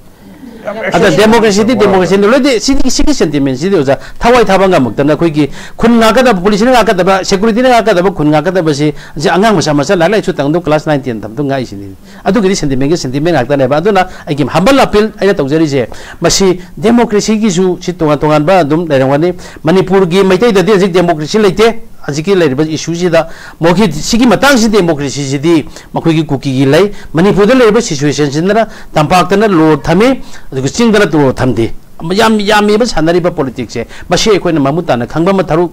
ꯑꯗ democracy ꯗꯤ democracy ꯅꯤ꯫ ꯂꯣꯏꯗꯤ ꯁꯤꯒꯤ, ꯁꯤꯒꯤ sentiment ꯁꯤꯗꯤ ꯑꯣꯖꯥ ꯊꯋꯥꯏ ꯊꯥꯕ ꯉꯝꯃꯛꯇꯅ ꯑꯩꯈꯣꯏꯒꯤ ꯈꯨꯟ ꯉꯥꯛꯀꯗꯕ, police ꯅ ꯉꯥꯛꯀꯗꯕ, security ꯅ ꯉꯥꯛꯀꯗꯕ, ꯈꯨꯟ ꯉꯥꯛꯀꯗꯕꯁꯤ, ꯁꯤ ꯑꯉꯥꯡ ꯃꯆꯥ ꯃꯆꯥ ꯂꯥꯏꯔꯤꯛ ꯂꯥꯏꯁꯨ ꯇꯝꯗꯧ class nine ten ꯇꯝꯗꯧ ꯉꯥꯏꯁꯤꯅꯤ꯫ ꯑꯗꯨꯒꯤꯗꯤ sentiment ꯒꯤ sentiment ꯉꯥꯛꯇꯅꯦꯕ꯫ ꯑꯗꯨꯅ ꯑꯩꯒꯤ humble appeal ꯑꯩꯅ ꯇꯧꯖꯔꯤꯁꯦ, ꯃꯁꯤ democracy ꯒꯤꯁꯨ ꯁꯤ ꯇꯣꯉꯥꯟ ꯇꯣꯉꯥꯟꯕ ꯑꯗꯨꯝ ꯂꯩꯔꯝꯒꯅꯤ꯫ ꯃꯅꯤꯄꯨꯔꯒꯤ ꯃꯩꯇꯩꯗꯗꯤ ꯍꯧꯖꯤꯛ democracy ꯂꯩꯇꯦ꯫ ꯍꯧꯖꯤꯛꯀꯤ ꯂꯩꯔꯤꯕ issue ꯁꯤꯗ ꯃꯈꯣꯏꯒꯤ ꯁꯤꯒꯤ ꯃꯇꯥꯡꯁꯤ democracy ꯁꯤꯗꯤ ꯃꯈꯣꯏꯒꯤ ꯀꯨꯀꯤꯒꯤ ꯂꯩ, ꯃꯅꯤꯄꯨꯔꯗ ꯂꯩꯔꯤꯕ situation ꯁꯤꯗꯅ ꯇꯝꯄꯥꯛꯇꯅ law ꯊꯝꯃꯤ, ꯑꯗꯨꯒ ꯆꯤꯡꯗꯅ law ꯊꯝꯗꯦ꯫ ꯌꯥꯝ ꯌꯥꯝꯃꯤꯕ ꯁꯥꯟꯅꯔꯤꯕ politics ꯁꯦ, ꯃꯁꯤ ꯑꯩꯈꯣꯏꯅ ꯃꯃꯨꯠ ꯇꯥꯅ ꯈꯪꯕ ꯃꯊꯧ,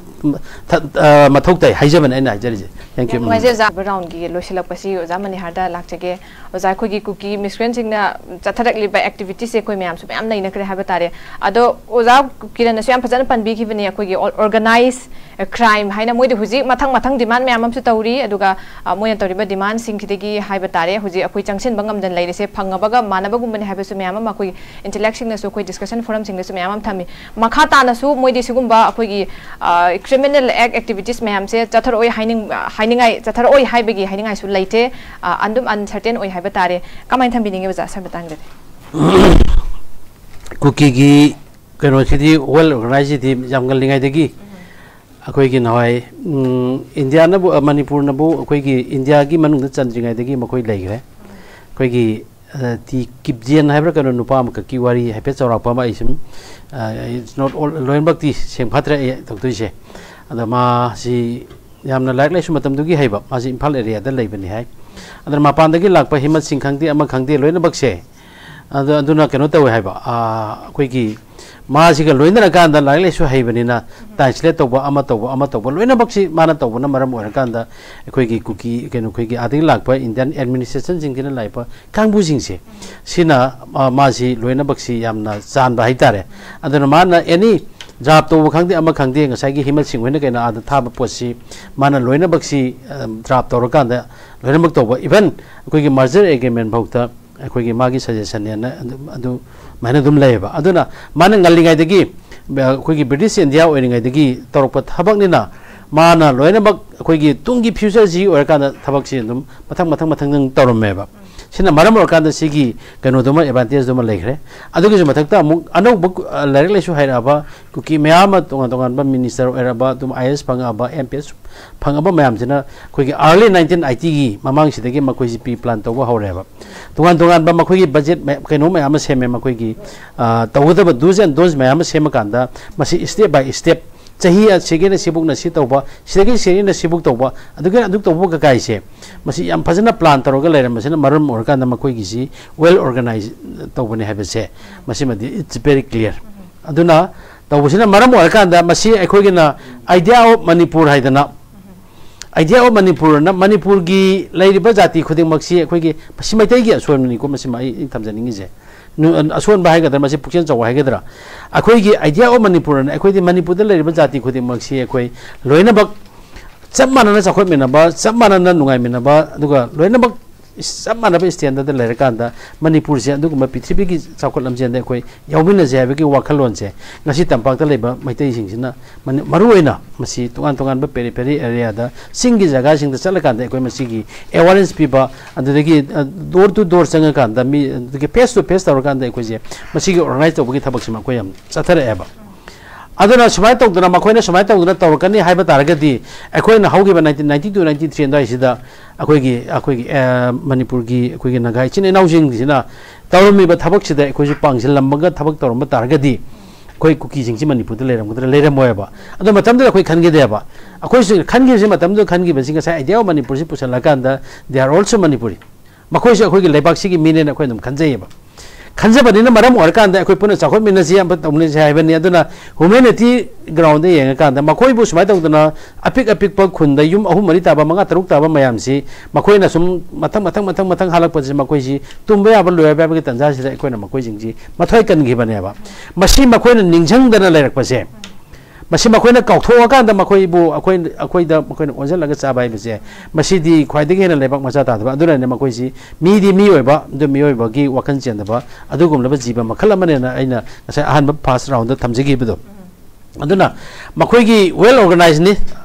ꯊ-, ꯑ, ꯃꯊꯧ ꯇꯥꯏ ꯍꯥꯏꯖꯕꯅꯦ ꯑꯩꯅ ꯍꯥꯏꯖꯔꯤꯁꯦ꯫ Thank you꯫ ꯌꯥꯝ ꯅꯨꯡꯉꯥꯏꯖꯩ ꯑꯣꯖꯥ꯫ Round ꯒꯤ ꯂꯣꯏꯁꯤꯜꯂꯛꯄꯁꯤ ꯑꯣꯖꯥ ꯃꯅꯤꯍꯥꯔꯗ ꯂꯥꯛꯆꯒꯦ꯫ ꯑꯣꯖꯥ, ꯑꯩꯈꯣꯏꯒꯤ ꯀꯨꯀꯤ ꯃꯤꯁꯀ꯭ꯔꯦꯟꯁꯤꯡꯅ ꯆꯠꯊꯔꯛꯂꯤꯕ activities ꯁꯦ ꯑꯩꯈꯣꯏ ꯃꯌꯥꯝꯁꯨ ꯃꯌꯥꯝ ꯅꯩꯅꯈ꯭ꯔꯦ ꯍꯥꯏꯕ ꯇꯥꯔꯦ꯫ ꯑꯗꯣ ꯑꯣꯖꯥ ꯀꯤꯔꯟꯅꯁꯨ ꯌꯥꯝ ꯐꯖꯅ ꯄꯟꯕꯤꯈꯤꯕꯅꯤ, ꯑꯩꯈꯣꯏꯒꯤ ꯑꯣ-, organize crime ꯍꯥꯏꯅ ꯃꯣꯏꯗꯤ ꯍꯧꯖꯤꯛ ꯃꯊꯪ ꯃꯊꯪ demand ꯃꯌꯥꯝ ꯑꯃꯁꯨ ꯇꯧꯔꯤ꯫ ꯑꯗꯨꯒ, ꯑ, ꯃꯣꯏꯅ ꯇꯧꯔꯤꯕ demand ꯁꯤꯡꯁꯤꯗꯒꯤ ꯍꯥꯏꯕ ꯇꯥꯔꯦ, ꯍꯧꯖꯤꯛ ꯑꯩꯈꯣꯏ ꯆꯪꯁꯤꯟꯕ ꯉꯝꯗꯅ ꯂꯩꯔꯤꯁꯦ ꯐꯪꯉꯕꯒ ꯃꯥꯟꯅꯕꯒꯨꯝꯕꯅꯤ ꯍꯥꯏꯕꯁꯨ ꯃꯌꯥꯝ ꯑꯃ ꯑꯩꯈꯣꯏ intellect ꯁꯤꯡꯅꯁꯨ, ꯑꯩꯈꯣꯏ discussion forum ꯁꯤꯡꯗꯁꯨ ꯃꯌꯥꯝ ꯑꯃ ꯊꯝꯃꯤ꯫ ꯃꯈꯥ ꯇꯥꯅꯁꯨ ꯃꯣꯏꯗꯤ ꯁꯤꯒꯨꯝꯕ ꯑꯩꯈꯣꯏꯒꯤ, ꯑ, criminal act activities ꯃꯌꯥꯝꯁꯦ ꯆꯠꯊꯔꯛꯑꯣꯏ ꯍꯥꯏꯅꯤꯡ-, ꯍꯥꯏꯅꯤꯡꯉꯥꯏ, ꯆꯠꯊꯔꯛꯑꯣꯏ ꯍꯥꯏꯕꯒꯤ ꯍꯥꯏꯅꯤꯡꯉꯥꯏꯁꯨ ꯂꯩꯇꯦ꯫ ꯑ, ꯑꯗꯨꯝ uncertain ꯑꯣꯏ ꯍꯥꯏꯕ ꯇꯥꯔꯦ꯫ ꯀꯃꯥꯏꯅ ꯊꯝꯕꯤꯅꯤꯡꯉꯤ ꯑꯣꯖꯥ, sir ꯃꯇꯥꯡꯗꯗꯤ? ꯀꯨꯀꯤꯒꯤ ꯀꯩꯅꯣꯁꯤꯗꯤ well organized ꯁꯤꯗꯤ ꯌꯥꯝ ꯉꯜꯂꯤꯉꯩꯗꯒꯤ ꯑꯩꯈꯣꯏꯒꯤ ꯅꯍꯥꯟꯋꯥꯏ, ꯎꯝ, ꯏꯟꯗꯤꯌꯥꯅꯕꯨ, ꯑ, ꯃꯅꯤꯄꯨꯔꯅꯕꯨ ꯑꯩꯈꯣꯏꯒꯤ ꯏꯟꯗꯤꯌꯥꯒꯤ ꯃꯅꯨꯡꯗ ꯆꯟꯗ꯭ꯔꯤꯉꯩꯗꯒꯤ ꯃꯈꯣꯏ ꯂꯩꯈ꯭ꯔꯦ꯫ ꯑꯩꯈꯣꯏꯒꯤ, ꯑ, ꯇꯤ ꯀꯤꯞꯖꯦꯟ ꯍꯥꯏꯕ꯭ꯔꯥ ꯀꯩꯅꯣ, ꯅꯨꯄꯥ ꯑꯃꯈꯛꯀꯤ ꯋꯥꯔꯤ ꯍꯥꯏꯐꯦꯠ ꯆꯥꯎꯔꯥꯛꯄ ꯑꯃ ꯑꯩ ꯁꯨꯝ, ꯑ, it's not all, ꯂꯣꯏꯅꯃꯛꯇꯤ ꯁꯦꯡ ꯐꯠꯇ꯭ꯔꯦ ꯑꯩ ꯇꯧꯗꯣꯏꯁꯦ꯫ ꯑꯗꯣ ꯃꯥꯁꯤ ꯌꯥꯝꯅ ꯂꯥꯏꯔꯤꯛ ꯂꯥꯏꯁꯨ ꯃꯇꯝꯗꯨꯒꯤ ꯍꯩꯕ, ꯃꯥꯁꯤ ꯏꯝꯐꯥꯜ area ꯗ ꯂꯩꯕꯅꯤ ꯍꯥꯏ꯫ ꯑꯗꯨꯅ ꯃꯄꯥꯟꯗꯒꯤ ꯂꯥꯛꯄ ꯍꯤꯃꯠꯁꯤꯡ ꯈꯪꯗꯦ, ꯑꯃ ꯈꯪꯗꯦ, ꯂꯣꯏꯅꯃꯛꯁꯦ ꯑꯗꯨ, ꯑꯗꯨꯅ ꯀꯩꯅꯣ ꯇꯧꯋꯦ ꯍꯥꯏꯕ, ꯑꯥ, ꯑꯩꯈꯣꯏꯒꯤ ꯃꯥꯁꯤꯒ ꯂꯣꯏꯅꯔꯀꯥꯟꯗ ꯂꯥꯏꯔꯤꯛ ꯂꯥꯏꯁꯨ ꯍꯩꯕꯅꯤꯅ translate ꯇꯧꯕ, ꯑꯃ ꯇꯧꯕ, ꯑꯃ ꯇꯧꯕ, ꯂꯣꯏꯅꯃꯛꯁꯤ ꯃꯥꯅ ꯇꯧꯕꯅ ꯃꯔꯝ ꯑꯣꯏꯔꯀꯥꯟꯗ ꯑꯩꯈꯣꯏꯒꯤ ꯀꯨꯀꯤ, ꯀꯩꯅꯣ, ꯑꯩꯈꯣꯏꯒꯤ ꯑꯥꯗꯒꯤ ꯂꯥꯛꯄ Indian administration ꯁꯤꯡꯁꯤꯅ ꯂꯥꯛꯄ ꯀꯥꯡꯕꯨꯁꯤꯡꯁꯦ, ꯁꯤꯅ, ꯑꯥ, ꯃꯥꯁꯤ ꯂꯣꯏꯅꯃꯛꯁꯤ ꯌꯥꯝꯅ ꯆꯥꯟꯕ ꯍꯥꯏꯇꯥꯔꯦ꯫ ꯑꯗꯨꯅ ꯃꯥꯅ any ꯗ꯭ꯔꯥꯐ ꯇꯧꯕ ꯈꯪꯗꯦ, ꯑꯃ ꯈꯪꯗꯦ, ꯉꯁꯥꯏꯒꯤ ꯍꯤꯃꯟ ꯁꯤꯡ ꯍꯣꯏꯅ ꯀꯩꯅꯣ ꯑꯥꯗ ꯊꯥꯕ ꯄꯣꯠꯁꯤ ꯃꯥꯅ ꯂꯣꯏꯅꯃꯛꯁꯤ ꯗ꯭ꯔꯥꯐ ꯇꯧꯔꯀꯥꯟꯗ ꯂꯣꯏꯅꯃꯛ ꯇꯧꯕ, ꯏꯚꯟ ꯑꯩꯈꯣꯏꯒꯤ ꯃꯔꯖꯔ ꯑꯦꯒ꯭ꯔꯤꯃꯦꯟ ꯐꯥꯎꯗ ꯑꯩꯈꯣꯏꯒꯤ ꯃꯥꯒꯤ ꯁꯖꯦꯁꯟꯅꯦꯅ ꯑꯗꯨꯝ, ꯑꯗꯨꯃꯥꯏꯅ ꯑꯗꯨꯝ ꯂꯩꯌꯦꯕ꯫ ꯑꯗꯨꯅ ꯃꯥꯅ ꯉꯜꯂꯤꯉꯩꯗꯒꯤ, ꯑꯩꯈꯣꯏꯒꯤ ꯕ꯭ꯔꯤꯇꯤꯁ ꯏꯟꯗꯤꯌꯥ ꯑꯣꯏꯔꯤꯉꯩꯗꯒꯤ ꯇꯧꯔꯛꯄ ꯊꯕꯛꯅꯤꯅ, ꯃꯥꯅ ꯂꯣꯏꯅꯃꯛ ꯑꯩꯈꯣꯏꯒꯤ ꯇꯨꯡꯒꯤ ꯐ꯭ꯌꯨꯆꯔꯁꯤ ꯑꯣꯏꯔꯀꯥꯟꯗ ꯊꯕꯛꯁꯤ ꯑꯗꯨꯝ ꯃꯊꯪ ꯃꯊꯪ ꯃꯊꯪ ꯃꯊꯪ ꯇꯧꯔꯝꯃꯦꯕ꯫ ꯁꯤꯅ ꯃꯔꯝ ꯑꯣꯏꯔꯀꯥꯟꯗ ꯁꯤꯒꯤ ꯀꯩꯅꯣꯗꯨꯃ, ꯑꯦꯗꯚꯥꯟꯇꯦꯖꯇꯨꯃ ꯂꯩꯈ꯭ꯔꯦ꯫ ꯑꯗꯨꯒꯤꯁꯨ ꯃꯊꯛꯇ ꯑꯃꯨꯛ ꯑꯅꯧꯕ ꯀꯨ-, ꯑ, ꯂꯥꯏꯔꯤꯛ ꯂꯥꯏꯁꯨ ꯍꯩꯔꯛꯑꯕ ꯀꯨꯀꯤ ꯃꯌꯥꯝ ꯑꯃ, ꯇꯣꯉꯥꯟ ꯇꯣꯉꯥꯟꯕ ꯃꯤꯅꯤꯁꯇꯔ ꯑꯣꯏꯔꯕ, ꯑꯗꯨꯝ I A S ꯐꯪꯉꯛꯑꯕ, M P S ꯐꯪꯉꯛꯑꯕ ꯃꯌꯥꯝꯁꯤꯅ ꯑꯩꯈꯣꯏꯒꯤ ꯑꯥꯔꯂꯤ ꯅꯥꯏꯟꯇꯤꯟ ꯑꯥꯏꯇꯤꯒꯤ ꯃꯃꯥꯡꯁꯤꯗꯒꯤ ꯃꯈꯣꯏꯁꯤ ꯄ꯭ꯔꯤ ꯄ꯭ꯂꯥꯟ ꯇꯧꯕ ꯍꯧꯔꯦꯕ꯫ ꯇꯣꯉꯥꯟ ꯇꯣꯉꯥꯟꯕ ꯃꯈꯣꯏꯒꯤ ꯕꯖꯦꯠ ꯃꯌꯥ-, ꯀꯩꯅꯣ ꯃꯌꯥꯝ ꯑꯃ ꯁꯦꯝꯃꯦ꯫ ꯃꯈꯣꯏꯒꯤ, ꯑ, ꯇꯧꯒꯗꯕ do's and don'ts ꯃꯌꯥꯝ ꯑꯃ ꯁꯦꯝꯃꯀꯥꯟꯗ, ꯃꯁꯤ step by step, ꯆꯍꯤ ꯑꯁꯤꯒꯤꯅ ꯁꯤꯕꯨꯛꯅ ꯁꯤ ꯇꯧꯕ, ꯁꯤꯗꯒꯤ ꯁꯤꯒꯤꯅ ꯁꯤꯕꯨꯛ ꯇꯧꯕ, ꯑꯗꯨꯒ ꯑꯗꯨ ꯇꯧꯕ ꯀꯀꯥꯏꯁꯦ, ꯃꯁꯤ ꯌꯥꯝ ꯐꯖꯅ ꯄ꯭ꯂꯥꯟ ꯇꯧꯔꯒ ꯂꯩꯔꯝꯕꯁꯤꯅ ꯃꯔꯝ ꯑꯣꯏꯔꯀꯥꯟꯗ ꯃꯈꯣꯏꯒꯤꯁꯤ ꯋꯦꯜ ꯑꯣꯔꯒꯅꯥꯏꯖ ꯇꯧꯕꯅꯤ ꯍꯥꯏꯕꯁꯦ, ꯃꯁꯤꯃꯗꯤ it's very clear꯫ ꯑꯗꯨꯅ ꯇꯧꯕꯁꯤꯅ ꯃꯔꯝ ꯑꯣꯏꯔꯀꯥꯟꯗ ꯃꯁꯤ ꯑꯩꯈꯣꯏꯒꯤꯅ Idea of Manipur ꯍꯥꯏꯗꯅ, Idea of Manipurꯅ ꯃꯅꯤꯄꯨꯔꯒꯤ ꯂꯩꯔꯤꯕ ꯖꯥꯇꯤ ꯈꯨꯗꯤꯡꯃꯛꯁꯤ ꯑꯩꯈꯣꯏꯒꯤ, ꯃꯁꯤ ꯃꯩꯇꯩꯒꯤ ꯑꯁꯣꯏꯕꯅꯤꯀꯣ, ꯃꯁꯤꯃ ꯑꯩ ꯊꯝꯖꯅꯤꯡꯉꯤꯁꯦ꯫ ꯅꯨ-, ꯑꯁꯣꯟꯕ ꯍꯥꯏꯒꯗ꯭ꯔꯥ, ꯃꯁꯤ ꯄꯨꯛꯆꯦꯜ ꯆꯥꯎꯕ ꯍꯥꯏꯒꯗ꯭ꯔꯥ, ꯑꯩꯈꯣꯏꯒꯤ Idea of Manipurꯅ ꯑꯩꯈꯣꯏꯗꯤ ꯃꯅꯤꯄꯨꯔꯗ ꯂꯩꯔꯤꯕ ꯖꯥꯇꯤ ꯈꯨꯗꯤꯡꯃꯛꯁꯤ ꯑꯩꯈꯣꯏ ꯂꯣꯏꯅꯃꯛ ꯆꯞ ꯃꯥꯟꯅꯅ ꯆꯥꯎꯈꯠꯃꯤꯟꯅꯕ, ꯆꯞ ꯃꯥꯟꯅꯅ ꯅꯨꯡꯉꯥꯏꯃꯤꯟꯅꯕ, ꯑꯗꯨꯒ ꯂꯣꯏꯅꯃꯛ ꯆꯞ ꯃꯥꯟꯅꯕ ꯁ꯭ꯇꯦꯟꯗꯔꯗ ꯂꯩꯔꯀꯥꯟꯗ ꯃꯅꯤꯄꯨꯔꯁꯦ ꯑꯗꯨꯒꯨꯝꯕ ꯄ꯭ꯔꯤꯊꯤꯕꯤꯒꯤ ꯆꯥꯎꯈꯠ ꯂꯝꯖꯦꯟꯗ ꯑꯩꯈꯣꯏ ꯌꯥꯎꯃꯤꯟꯅꯁꯦ ꯍꯥꯏꯕꯒꯤ ꯋꯥꯈꯜꯂꯣꯟꯁꯦ ꯉꯁꯤ ꯇꯝꯄꯥꯛꯇ ꯂꯩꯕ ꯃꯩꯇꯩꯁꯤꯡꯁꯤꯅ ꯃꯅꯤ-, ꯃꯔꯨꯑꯣꯏꯅ ꯃꯁꯤ ꯇꯣꯉꯥꯟ ꯇꯣꯉꯥꯟꯕ periphery areaꯗ, ꯆꯤꯡꯒꯤ ꯖꯒꯥꯁꯤꯡꯗ ꯆꯠꯂꯀꯥꯟꯗ ꯑꯩꯈꯣꯏ ꯃꯁꯤꯒꯤ awareness ꯄꯤꯕ, ꯑꯗꯨꯗꯒꯤ, ꯑ, door to door ꯆꯪꯉꯀꯥꯟꯗ, ꯃꯤ, ꯑꯗꯨꯗꯒꯤ face to face ꯇꯧꯔꯀꯥꯟꯗ ꯑꯩꯈꯣꯏꯁꯦ ꯃꯁꯤꯒꯤ organize ꯇꯧꯕꯒꯤ ꯊꯕꯛꯁꯤꯃ ꯑꯩꯈꯣꯏ ꯌꯥꯝ ꯆꯠꯊꯔꯛꯑꯦꯕ꯫ ꯑꯗꯨꯅ ꯁꯨꯃꯥꯏꯅ ꯇꯧꯗꯅ, ꯃꯈꯣꯏꯅ ꯁꯨꯃꯥꯏꯅ ꯇꯧꯗꯅ ꯇꯧꯔꯛꯀꯅꯤ ꯍꯥꯏꯕ ꯇꯥꯔꯒꯗꯤ, ꯑꯩꯈꯣꯏꯅ ꯍꯧꯈꯤꯕ nineteen ninety two, ninety three ꯑꯗꯨꯋꯥꯏꯁꯤꯗ ꯑꯩꯈꯣꯏꯒꯤ, ꯑꯩꯈꯣꯏꯒꯤ, ꯑ, ꯃꯅꯤꯄꯨꯔꯒꯤ ꯑꯩꯈꯣꯏꯒꯤ ꯅꯥꯒꯥ ꯏꯆꯤꯟ ꯏꯅꯥꯎꯁꯤꯡꯁꯤꯅ ꯇꯧꯔꯝꯃꯤꯕ ꯊꯕꯛꯁꯤꯗ ꯑꯩꯈꯣꯏꯁꯨ ꯄꯥꯡꯁꯤꯜꯂꯝꯃꯒ ꯊꯕꯛ ꯇꯧꯔꯝꯕ ꯇꯥꯔꯒꯗꯤ, ꯑꯩꯈꯣꯏ ꯀꯨꯀꯤꯁꯤꯡꯁꯤ ꯃꯅꯤꯄꯨꯔꯗ ꯂꯩꯔꯝꯒꯗ꯭ꯔꯥ? ꯂꯩꯔꯝꯃꯣꯏꯕ꯫ ꯑꯗꯣ ꯃꯇꯝꯗꯨꯗ ꯑꯩꯈꯣꯏ ꯈꯟꯈꯤꯗꯦꯕ꯫ ꯑꯩꯈꯣꯏꯁꯨ ꯈꯟꯈꯤꯕꯁꯤ, ꯃꯇꯝꯗꯨꯗ ꯈꯟꯈꯤꯕꯁꯤ ꯉꯁꯥꯏ Idea of Manipurꯁꯤ ꯄꯨꯁꯜꯂꯀꯥꯟꯗ, they are also Manipuri꯫ ꯃꯈꯣꯏꯁꯨ ꯑꯩꯈꯣꯏꯒꯤ ꯂꯩꯕꯥꯛꯁꯤꯒꯤ ꯃꯤꯅꯦꯅ ꯑꯩꯈꯣꯏ ꯑꯗꯨꯝ ꯈꯟꯖꯩꯌꯦꯕ꯫ ꯈꯟꯖꯕꯅꯤꯅ ꯃꯔꯝ ꯑꯣꯏꯔꯀꯥꯟꯗ ꯑꯩꯈꯣꯏ ꯄꯨꯟꯅ ꯆꯥꯎꯈꯠꯃꯤꯟꯅꯁꯤ, ꯑꯃ ꯇꯧꯃꯤꯟꯅꯁꯤ ꯍꯥꯏꯕꯅꯤ꯫ ꯑꯗꯨꯅ humanity ground ꯗ ꯌꯦꯡꯉꯀꯥꯟꯗ ꯃꯈꯣꯏꯕꯨ ꯁꯨꯃꯥꯏꯅ ꯇꯧꯗꯅ ꯑꯄꯤꯛ ꯑꯄꯤꯛꯄ ꯈꯨꯟꯗ ꯌꯨꯝ ꯑꯍꯨꯝ ꯃꯔꯤ ꯇꯥꯕ, ꯃꯉꯥ ꯇꯔꯨꯛ ꯇꯥꯕ ꯃꯌꯥꯝꯁꯤ ꯃꯈꯣꯏꯅ ꯁꯨꯝ ꯃꯊꯪ ꯃꯊꯪ ꯃꯊꯪ ꯃꯊꯪ ꯍꯥꯜꯂꯛꯄꯁꯤ ꯃꯈꯣꯏꯁꯤ ꯇꯨꯝꯕ ꯌꯥꯕ ꯂꯣꯏꯕ ꯌꯥꯕꯒꯤ ꯇꯥꯟꯖꯥꯁꯤꯗ ꯑꯩꯈꯣꯏꯅ ꯃꯈꯣꯏꯁꯤꯡꯁꯤ ꯃꯊ꯭ꯋꯥꯏ ꯀꯟꯈꯤꯕꯅꯦꯕ꯫ ꯃꯁꯤ ꯃꯈꯣꯏꯅ ꯅꯤꯡꯁꯤꯡꯗꯅ ꯂꯩꯔꯛꯄꯁꯦ, ꯃꯁꯤ ꯃꯈꯣꯏꯅ ꯀꯥꯎꯊꯣꯛꯑꯀꯥꯟꯗ ꯃꯈꯣꯏꯕꯨ ꯑꯩꯈꯣꯏ, ꯑꯩꯈꯣꯏꯗ ꯃꯈꯣꯏꯅ ꯑꯣꯟꯁꯤꯜꯂꯒ ꯆꯥꯕ ꯍꯥꯏꯕꯁꯦ, ꯃꯁꯤꯗꯤ ꯈ꯭ꯋꯥꯏꯗꯒꯤ ꯍꯦꯟꯅ ꯂꯩꯕꯥꯛ ꯃꯆꯥ ꯇꯥꯗꯕ꯫ ꯑꯗꯨꯅꯅꯦ ꯃꯈꯣꯏꯁꯤ ꯃꯤꯗꯤ ꯃꯤꯑꯣꯏꯕ, ꯑꯗꯨ ꯃꯤꯑꯣꯏꯕꯒꯤ ꯋꯥꯈꯜ ꯆꯦꯟꯗꯕ ꯑꯗꯨꯒꯨꯝꯂꯕ ꯖꯤꯕ ꯃꯈꯜ ꯑꯃꯅꯦꯅ ꯑꯩꯅ ꯉꯁꯥꯏ ꯑꯍꯥꯟꯕ first round ꯗ ꯊꯝꯖꯈꯤꯕꯗꯣ꯫ ꯑꯗꯨꯅ ꯃꯈꯣꯏꯒꯤ well organized ꯅꯤ꯫